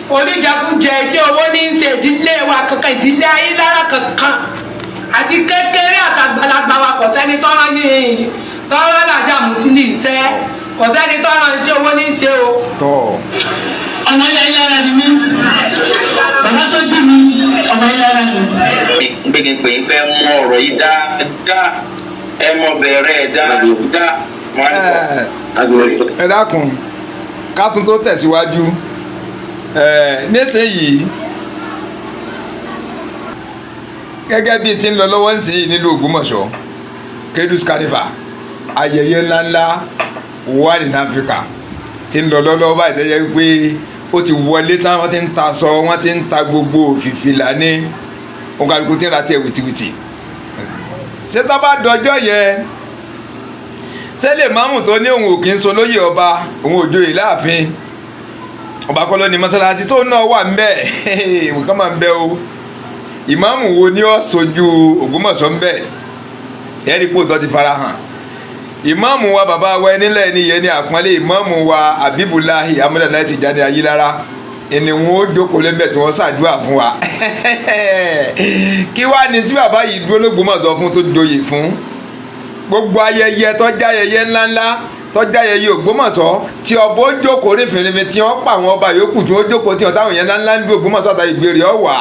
oníjẹkújẹ. Iṣẹ́ owó ní í ṣe ìdílé wa kankan, ìdílé Ayílára kankan. Àti kékeré àtàgbàlagbà wa, kò sẹ́ni tọ́rọ ní tọ́rọ làjà mùsílì iṣẹ́, kò sẹ́ni tọ́rọ iṣẹ́ owó ní í ṣe o. Tọ́. Ọmọ ilé Ayílára ni mí. Bàbá tó bí mi, ọmọ Ayílára ni. Gbẹ̀gbẹ̀ fẹ́ mú ọ̀rọ̀ yìí dáadáa, ẹ mọ bẹ̀rẹ̀ dáadáa wọn á ní kọ́. Ẹ dákun, ká tún tó tẹ̀síwájú nísìnyìí, gẹ́gẹ́ bíi ti ń lọ lọ́wọ́ nísìnyìí nílùú Ògbómọ̀ṣọ́, Cradles Carnival, ayẹyẹ ńláńlá wà ní Áfíríkà ti ń lọ lọ́wọ́ báyìí, tẹ́jẹ́ pé ó ti wọlé tán. Wọ́n ti ń ta aṣọ, wọ́n ti ń ta gbogbo òfìfì lání, òǹkàlùkù ti ń ra tiẹ̀ wìtìwìtì. Ṣé tá bá dọjọ́ yẹn, ṣé lè máàmù tó ní òun ò kí ń so lóyè ọba, òun ò joyè láàfin ọba kọ́ ló ní mọ́sálásí tó náà wà ń bẹ̀? Nǹkan máa ń bẹ o. Ìmáàmù wo ni ó sojú Ògbómọ̀ṣọ́ ń bẹ̀? Ẹ̀rí pò tó ti fara hàn. Ìmáàmù wa, bàbá wa ẹnílẹ̀ ní ìyẹn ní àpọ́nlé, ìmáàmù wa Abibulahi Amúdàláì Tìjàní Ayílára, ẹni wọn ó jókòó lẹ́mbẹ̀ tí wọ́n ṣàdúrà fún wa. Kí wàá ní tí bàbá yìí dúró l'Ógbómọ̀ṣọ́ fún tó joyè fún gbogbo ayẹyẹ tó jẹ́ ayẹyẹ ńláńlá, tó jẹ́ ayẹyẹ Ògbómọ̀ṣọ́, tí ọba ó jókòó rífìnrìnfìn, tí wọ́n pa àwọn ọba yòókù tí wọ́n jókòó, tí wọ́n táwọn yẹn ńláńlá ń dúró Ògbómọ̀ṣọ́ àtàwọn ìgbèrè ọ̀wà,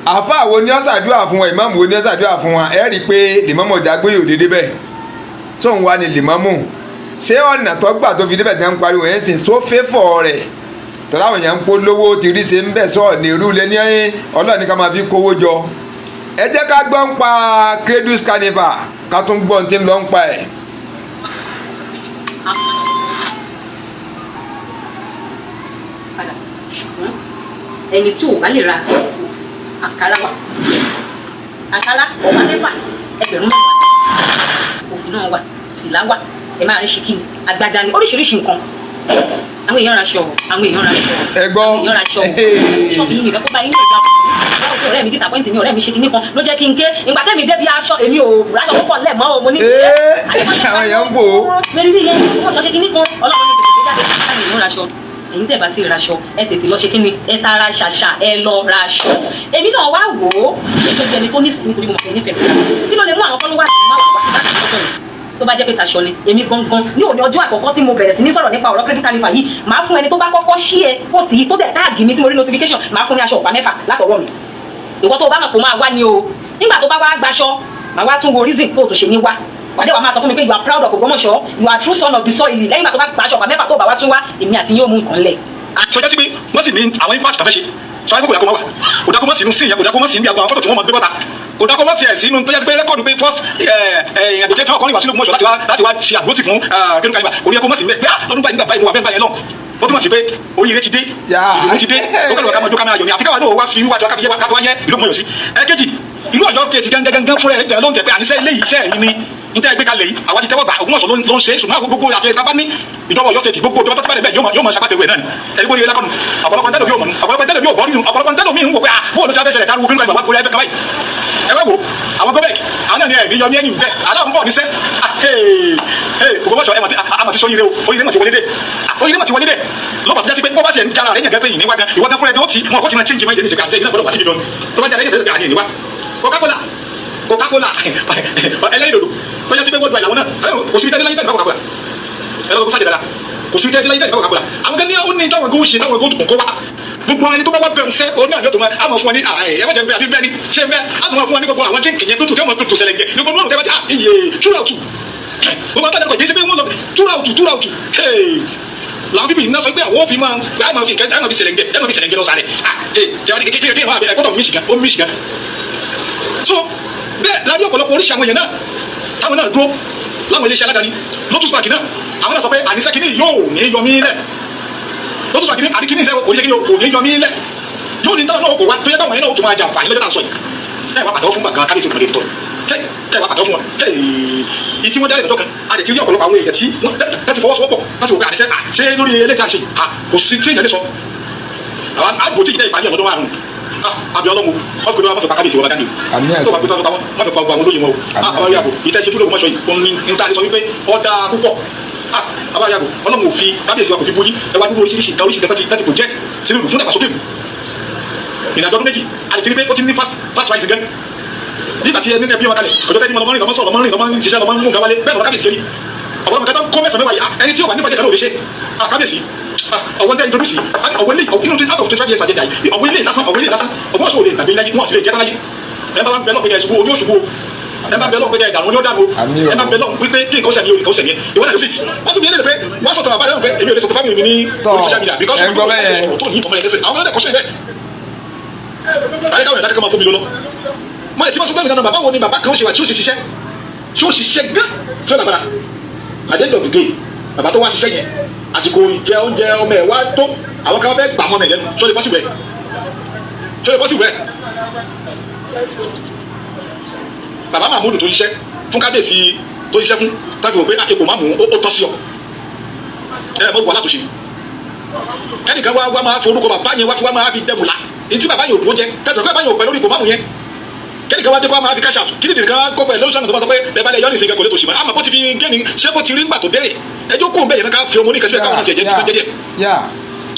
àfáà wo ni ó ṣàdúrà fún wa? Ìmáàmù wo ni ó ṣàdúrà fún wa? Ẹ rí i pé lìmọ́mù ọjà gbé yòó dédé bẹ́ẹ̀ tóun wá ní lìmọ́mù. Ṣé ọ̀nà tó gbà tó fi débẹ̀ tí wọ́n ń pariwo yẹn sì tó fẹ́fọ̀ rẹ̀ tọ́lá àwọn èèyàn ń polówó ti rí ṣe ń bẹ̀ sọ̀ọ́ ní irú lé ní ọlọ́ọ̀ni ká máa fi kówó jọ. Ẹ jẹ́ ká gbọ́ ń pa Cradles Carnival, ká tún gbọ́ tí ń lọ ń pa ẹ̀. Padà, ṣùgbọ́n ẹni tí ò bá lè ra àǹkárá wà, àǹkárá ọ̀pá 6, 10,000. Òfin náà wà, fìlà wà, ẹ máa rí ṣìkì àgbàdá ní oríṣiríṣi nǹkan. Àwọn èèyàn ra aṣọ, àwọn èèyàn ra aṣọ. Ẹ gbọ́. Àwọn èèyàn ra aṣọ. Ṣọ́ọ̀bù mi nìkan kó bá yín lè gbà báwo pé ọ̀rẹ́ mi disappoint mi, ọ̀rẹ́ mi ṣe kinní kan ló jẹ́ kí n ké. Ìgbà tẹ́mi débi aṣọ, èmi ò ráṣọ púpọ̀ lẹ̀ mọ́ o, mo ní. Ee, àwọn èèyàn ń bò ó. Mẹ́rin ní ìyẹn wọ́n sọ ṣe kinní kan, ọlọ́run ní tètè jáde. Táwọn èèyàn raṣọ, èyí tẹ̀ bá sì raṣọ, ẹ tètè lọ ṣe kíni, ẹ tara ṣàṣà, ẹ lọ raṣọ. Èmi náà wá wò ó nítorí ẹni tó nífẹ̀ẹ́, nítorí mo mọ̀ pé nífẹ̀ẹ́ kí ló lè mú àwọn followers má wà wá láti sọ́jọ́ yìí. Tó bá jẹ́ pé taṣọ ni, èmi gangan ní òní ọjọ́ àkọ́kọ́ tí mo bẹ̀rẹ̀ sí ní sọ̀rọ̀ nípa ọ̀rọ̀ Cradle Carnival yìí, màá fún ẹni tó bá kọ́kọ́ ṣí ẹ post yìí, tó dẹ̀ tag mi tí mo rí notification, màá fún ní aṣọ ọ̀pá 6 látọwọ́ mi. Ìwọ tó o bá mọ̀ kó máa wá ni o. Nígbà tó bá wá gbaṣọ, màá wá tún wo reason tó o tó ṣe ní wá. Wàdé wàá máa sọ fún mi pé you are proud of Ògbómọ̀ṣọ́, you are true son of the soil. Lẹ́yìn ìgbà tó bá gbaṣọ ọ̀pá 6, tó bá wá tún wá, èmi àti yóò mú nǹkan lẹ̀. Sọjá sí pé wọ́n sì ní àwọn impact tàfẹ́ ṣe sọ ayé kò dákó mọ́ wà, kò dákó mọ́ sínú sí ìyẹn, kò dákó mọ́ sínú bí àwọn fọ́tò tí wọ́n mọ̀ gbé bọ́ta, kò dákó mọ́ tiẹ̀ sínú tó yẹ pé record pé first ìrìnàjò tí wọ́n kọ́ ní wá sínú Ògbómọ̀ṣọ́ láti wá ṣe àdúrótì fún Cradle Carnival. Kò ní yẹ kó mọ́ sí mẹ́ pé lọ́dún báyìí, nígbà báyìí, mo wà bẹ́ẹ̀ báyìí náà. Ó túmọ̀ sí pé oríire ti dé, ìlú ti dé. Ó kẹ́lẹ́ wà ká mọ̀ jó, ká máa yọ̀ ní àfikà wà náà wá fi wá tí wá ká fi yẹ wá yẹ ìlú Ògbómọ̀ṣọ́ sí. Ẹ̀kejì, ìlú Ọ̀yọ́ state gángan fúnra ẹ̀ ló ń tẹ̀ pé àníṣe ilé iṣẹ́ mi ni n tẹ́ gbé kalẹ̀ yìí, àwa ti tẹ́wọ́ gbà. Ògbómọ̀ṣọ́ ló ń ṣe, ṣùgbọ́n gbogbo àti ẹ̀ka bá ní ìjọba Ọ̀yọ́ state, gbogbo ìjọba tó bá dẹ̀ bẹ́ẹ̀ yóò máa ṣàpàtẹ̀wé náà ni ẹ̀rí kó ní ilé lákọ̀nù. Ọ̀pọ̀lọpọ̀ ntẹ́lẹ̀ mi ò mọ̀ nù, ọ̀pọ̀lọpọ̀ ntẹ́lẹ̀ mi ò bọ́ nínú, ọ̀pọ̀lọpọ̀ ntẹ́lẹ̀ mi ń wò pé ah, bóòlù ṣe afẹ́ṣẹlẹ̀ kárí wo bí wọ́n ẹ̀fẹ̀ kaba yìí. Ẹ wá wo àwọn gọ́bẹ̀k, àwọn náà ni ẹ̀mí yọ ní ẹ̀yìn bẹ́ẹ̀ aláwọ̀ ń bọ̀ níṣẹ́. Ògbómọ̀ṣọ́ ẹ̀ mọ̀ ti sọ oríire o, oríire mọ̀ ti wọlé dé, oríire mọ̀ ti wọlé dé lọ́pàá tó jásí pé bó bá tiẹ̀ ń jára rẹ̀ yẹn gẹ́gẹ́ yìí níwá gan, ìwọ gan fúnra ẹ̀ gan ó ti wọn kò ti máa change mind ní ìṣèkà àti ìṣèkà gbọ́dọ̀ wá síbi gan tó bá jára yẹn gẹ́gẹ́ àní ìníwá. Coca-Cola, Coca-Cola ẹlẹ́rìndòdò tó jásí pé wọ́n du àìlàwọ̀ náà, kò síbi tẹ́lẹ̀ láyé tẹ́lẹ̀ Coca-Cola ẹ lọ́kọ̀ sájà dáadáa, kò síbi tẹ́lẹ̀ láyé tẹ́lẹ̀ Coca-Cola. Àwọn kan ní ó ní táwọn gbó ṣe, táwọn gbó tó kó wá. Gbogbo ẹni tó bá wá bẹ̀rù sẹ́ òun náà yóò tó máa àmọ̀ fún wa ní ẹ bá jẹ́ bẹ́ẹ̀ àbí bẹ́ẹ̀ ni ṣé bẹ́ẹ̀ àmọ̀ fún wa ní gbogbo àwọn drink yẹn tó tù tí wọ́n tó tù sẹlẹ̀ gẹ̀ ní gbogbo ọ̀run tẹ́ bá ti iye túràwùtù gbogbo àtàlẹ́ kọ̀ jẹ́sí pé wọ́n lọ túràwùtù túràwùtù làwọn bíbí iná sọ pé àwọn òfin máa ẹ máa fi nǹkan ẹ máa fi sẹlẹ̀ gẹ̀, ẹ máa fi sẹlẹ̀ gẹ̀ lọ sáré kékeré ẹ gbọ́dọ̀ mísìgá ó mísìgá. So bẹ́ẹ̀ lábẹ́ ọ̀pọ̀lọpọ̀ oríṣi àwọn èèyàn náà táwọn náà dúró láwọn iléeṣẹ́ aládàáni, Lotus Park náà, àwọn náà sọ pé àníṣe kìíní yóò ní yọmí lẹ̀. Lotus Park ní àdìkíní ìṣẹ́ kò ní ṣe kí kò ní yọmí lẹ̀, yóò ní táwọn náà kò wá tó yẹ táwọn yẹn náà ó tún máa jàǹfààní lọ́jọ́ tá à ń sọ yìí. Ẹ wá pàtẹ́wọ́ fún gbàgán kábíyèsí òkùnrin tó ẹ wá pàtẹ́wọ́ fún wọn ìtí wọ́n dálẹ̀ lọ́jọ́ kan. A lè ti rí ọ̀pọ̀lọpọ̀ àwọn èèyàn tí wọ́n láti fọwọ́sowọ́pọ̀ láti wò pé àníṣe ṣé lórí eléyìí tá a ṣe kò sí tí èèyàn lè sọ àwọn àgbò tí ìdá ìpàdé ọ̀dọ́ márùn-ún àbí ọlọ́run wọn pè wọ́n fẹ́ pa kábíyèsí wọn bá gánì tó bá pè wọ́n fẹ́ pa gbogbo àwọn olóyè wọn o. Àwọn yàgò ìtẹ́sí tó lóògùn mọ́ṣọ́ yìí òun ní níta lè sọ wípé ọ̀dà púpọ̀. Àwọn yàgò, ọlọ́run ò fi kábíyèsí wa kò fi bóyí. Ẹ wá dúró oríṣiríṣi nǹkan, oríṣiríṣi nǹkan láti project sínú ìlú fún ìdàgbàsókè ìlú. Ìrìnàjò ọdún 2, a lè ti rí pé ó ti ní fast fast rise gan. Nígbà tí ẹni bí wọn kalẹ̀, ọjọ́ tẹ́ni lọ́mọ rìn, lọ́mọ sọ̀rọ̀, lọ́mọ rìn, lọ́mọ ṣiṣẹ́, lọ́mọ mú nǹkan wálé, bẹ́ẹ̀ lọ́mọ kábíyèsí rí. Ọ̀pọ̀lọpọ̀ nǹkan tó ń kó mẹ́sàn-án mẹ́wàá yìí, ẹni tí ó wà nípa jẹ́ ló lè ṣe. Kábíyèsí, ọ̀wọ́n tẹ́ introduce ọ̀wọ́ ilé inú out of 25 years agenda yìí, ọ̀wọ́ ilé lásán, ọ̀wọ́ ilé lásán, ọ̀wọ́ sọ̀rọ̀ lè gbàgbé láyé, wọ́n sì lè jẹ́ láyé. Ẹ bá wà ń bẹ lọ́pẹ́ ẹ̀ṣubú oní òṣùbù, ẹ bá bẹ lọ́pẹ́ ẹ̀dààmú ní ó dààmú, ẹ bá bẹ lọ́pẹ́ pé kí nǹkan ṣẹ̀mí, nǹkan ṣẹ̀mí ìwọ náà ló sì tì. Wọ́n tún bí ẹlẹ́dẹ̀ pé wọ́n sọ̀tọ̀ bàbá rẹ̀ pé èmi ò lè sọ̀tọ̀ family mi ní orí social media because ẹ̀ ń gbọ́ bẹ́ẹ̀. Tó ní ìfọ̀mọ́ ẹ̀ lẹ́sẹ̀ àwọn ọlọ́dẹ̀ kọ́ṣẹ́ bẹ́ẹ̀ àríkàwé ẹ̀dá kankan máa fún mi lọ́lọ́. Mo lè tí wọ́n sọ pé mi nana bàbá wo ni bàbá kan ṣe wà tí ó sì ṣiṣẹ́, tí ó ṣiṣẹ́ gán, tí ó lágbára. At the end of the day, bàbá tó wá ṣiṣẹ́ yẹn, àsìkò ìjẹ oúnjẹ ọmọ ẹ̀ wá tó, àwọn kan fẹ́ gbà mọ́ ọmọ ẹ̀ lẹ́nu. Ṣó lè possible ẹ̀? Ṣó lè possible ẹ̀? Bàbá Mahmood tó ṣiṣẹ́ fún kábíyèsí, tó ṣiṣẹ́ fún tàbí wò pé ipò máàmù ó tọ́ sí ọ, ẹ mọ̀ wà látòṣe ẹnìkan wá wá máa fi orúkọ bàbá yẹn wá fi wá máa fi dẹ́bù la etí bàbá yẹn ò dúró jẹ kẹsàn-án kọ́ bàbá yẹn ò pẹ́ lórí ipò máàmù yẹn. Kẹ́nìkan wá dé kó wá máa fi cash out kí nìdí kan kó pẹ̀ lóṣù tó bá sọ pé bẹ́ẹ̀ bá lẹ̀ yọ́ ní ìsìnkẹ́ kò lè tó sì mọ́, àmọ́ bó ti fi gẹ́ni ṣé bó ti rí ńgbà tó dérè ẹjọ́ kó ń bẹ̀ yẹn ká fi ọmọ oníkẹ́sí káwọn àti ẹ̀jẹ̀ jẹ́ díẹ̀.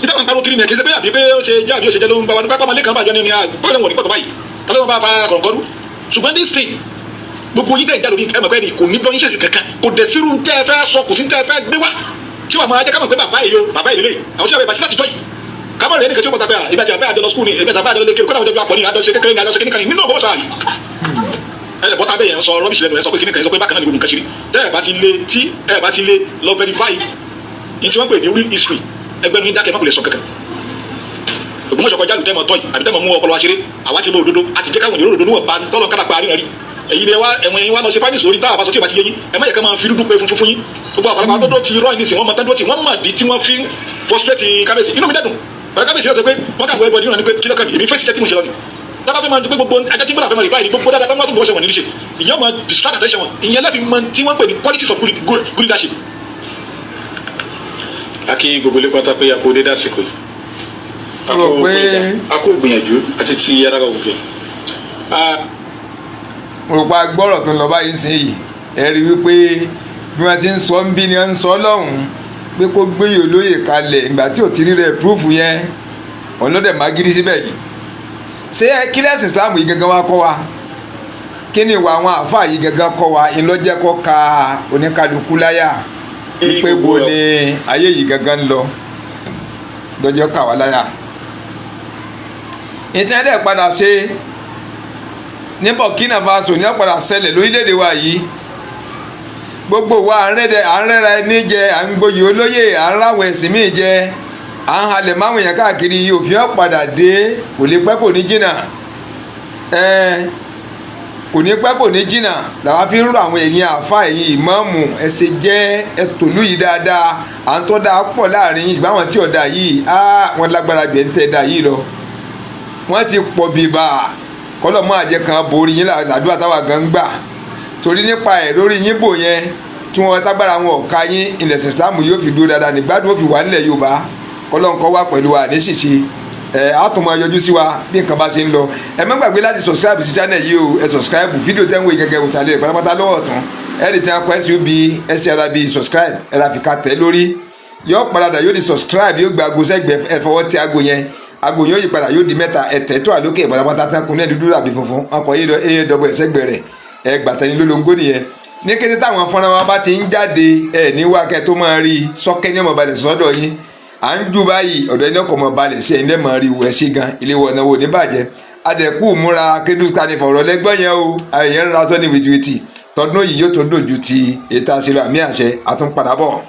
Ìtàn kan kiri ní ẹ̀ kì í ṣe pé àbí pé ó ṣe jẹ́ àbí ó ṣe jẹ́ ló ń bá wa nípa pàmò lẹ́kàn bàjọ́ ni bóyá wọn ò ní pọ̀tọ̀ báyìí tàbí wọn bá fa kọ̀ǹkọ̀rú. Ṣùgbọ́n this thing, gbogbo yín tẹ̀ ń jà lórí ẹ mọ̀ pé ni kò ní blọ́yìn ṣèṣù kankan, kò dẹ̀ sírú tẹ́ ẹ fẹ́ sọ, kò sí tẹ́ ẹ fẹ́ gbé wá tí wàá máa jẹ́ ká mọ̀ pé bàbá yìí o, bàbá yìí lélẹ̀ àwọn tí wàá bẹ̀ bá sí láti jọ́ yìí kámọ̀ rẹ̀ nìkan tí ó bọ̀tà pé ìbí àti àbẹ́ àjọ lọ skul ni, ìbí àti àbẹ́ àjọ lọ kékeré kọ́nà àjọ akọni àjọ ṣe kékeré ni àjọ ṣe kíníkan ni nínú ọgbọ́n sọ̀rọ̀ ẹ lẹ bọ́tà bẹ́ẹ̀ yẹn sọ rubbish lẹ́nu ẹ sọ pé kíníkan yẹn sọ pé bákan náà ni gbogbo nǹkan ṣe rí. Tẹ́ ẹ bá ti lé tí ẹ bá ti lé lọ verify ní tí wọ́n pè ní real history, ẹgbẹ́ mi dákẹ́, má kò lè sọ kankan. Ògbómọ̀ṣọ́ kọjá lù tẹ́mọ̀ tọ́ yìí àbí tẹ́mọ̀ mú ọpọlọ wa ṣeré. Àwa ti mọ òdodo àti jẹ́ káwọn èrò òdodo níwọ̀n bá tọ́lọ̀ kára pa àríyàn rí. Èyí ni wá ẹ̀wọ̀n yín wá lọ ṣe fáìlì lórí táwọn àbáṣọ tí ò bá ti yé yín, ẹ má yẹ ká máa fi dúdú pé funfun fún yín. Gbogbo àpàlàpà tó dó ti rọ́ ìnísìn wọ́n mọ tán dúró tí wọ́n mọ̀ di tí wọ́n fi frustrate kábíyèsí. Inú mi dẹ́dùn pẹ̀lú kábíyèsí yóò sọ pé wọ́n kà wọ ẹbọ nínú ni pé kí lọ́kàn mi, èmi fẹ́ ṣiṣẹ́ tí mo ṣe lọ ni. Dábàá fẹ́ máa pé gbogbo ajá tí gbọ́dọ̀ fẹ́ máa reply ní gbogbo dáadáa tó máa tún bọ́ ṣe wọ̀n nílé ṣe, ìyẹn máa distract attention wọn. Ìyẹn lẹ́fi mọ tí wọ́n pè ní qualities of good leadership. A kí gbogbo ilé pátá pé a kú dédé àsìkò yìí, a kú gbìyànjú àti ti ara òkè. Mo rò pa gbọ́rọ̀ tó ń lọ báyìí sí yìí. Ẹ rí wípé bí wọ́n ti ń sọ ń bí ni wọ́n ń sọ lọ́hùn-ún pé kó gbéyè olóyè kalẹ̀ ìgbà tí ò ti rí rẹ̀ proof yẹn, òun ló dẹ̀ má gidi síbẹ̀ yìí. Ṣé kílẹ̀sì Islam yìí gangan wá kọ́ wa? Kí ni ìwà àwọn àáfàá yìí gangan kọ́ wa? Ìlọ́jẹ́ kọ́ ka oníkálukú láyà wípé bo ni ayé yìí gangan ń lọ lọ́jọ́ kà wá láyà. Ìtàn ẹ̀dẹ̀ padà ṣe ní Burkina Faso ní ọ̀padà ṣẹlẹ̀ lórílẹ̀‐èdè wa yìí. Gbogbo wa à ń rẹ́ra ẹni jẹ, à ń gboyè olóyè, à ń ráwọn ẹ̀sìn míì jẹ, à ń halẹ̀ máwọn èèyàn káàkiri. Òfin ọ̀padà dé, kò lè pẹ́, kò ní jìnnà, kò ní pẹ́, kò ní jìnnà. Làwa fi ń rọ àwọn èèyàn àfa, ẹ̀yìn ìmáàmù, ẹ̀sẹ̀ jẹ́ ẹ̀tòlú yìí dáadáa. À ń tọ́ da pọ̀ láàrin ìgbà wọn tí ọ̀dà yìí á wọn lágbára gbẹ̀ ń tẹ́ da yìí lọ, wọ́n ti pọ̀ bìbà kọ́lọ̀ mọ́ àjẹ kan borí yín. Làdúrà táwa gan ń gbà torí nípa ẹ̀ lórí yín bò yẹn tí wọ́n tágbára wọn ọ̀ka yín, ilẹ̀ Islam yóò fi dúró dáadáa, nígbàdùn ó fi wà nílẹ̀ Yorùbá. Kọ́lọ̀ ń kọ́ wá pẹ̀lú wa ní ṣìṣe. Ẹ á tún máa yọjú sí wa bí nǹkan bá ṣe ń lọ. Ẹ má gbàgbé láti subscribe sí channel yìí o. Ẹ subscribe fídíò tẹ́ ń wò yìí gẹ́gẹ́ wòtálẹ̀ pátápátá lọ́wọ́ ọ̀tún. Ẹ rí tí wọ́n kọ sub srb subscribe, ẹ ra fìkà tẹ̀ lórí, yóò padà yóò di subscribe, yóò gba aago sẹ́gbẹ̀ẹ́. Ẹ fọwọ́ tẹ aago yẹn, aago yóò yí padà, yóò di mẹ́ta. Ẹ̀tẹ̀ tó àlókè pátápátá tán kun ní dúdú àbí funfun, wọn kọ yé dọ́bọ̀ ẹ̀sẹ̀gbẹ̀ rẹ̀. Ẹ gbàtẹ́ni lólobó nìyẹn. Ní kété táwọn fọ́nrán wa bá ti ń jáde, ẹ ní wákẹ́ tó máa rí sọ́kẹ́ ní ọmọ balẹ̀ sọ́dọ̀ yín. À ń jù báyìí ọ̀dọ̀ ẹni ọkọ̀ mọ̀ balẹ̀ sí ẹ̀yin lẹ́mọ̀ rí wẹ̀ sí gan ilé wọ̀ náà wò ní bàjẹ́. Adẹ̀kú múra kédú kanifọ̀ ọ̀rọ̀ lẹ́gbọ́n yẹn o. Àyẹ̀ ń ra sọ́ ní wìtìwìtì tọdún yìí yóò tó dojú ti ètò àṣírí àmì àṣẹ àtúnpadà bọ̀.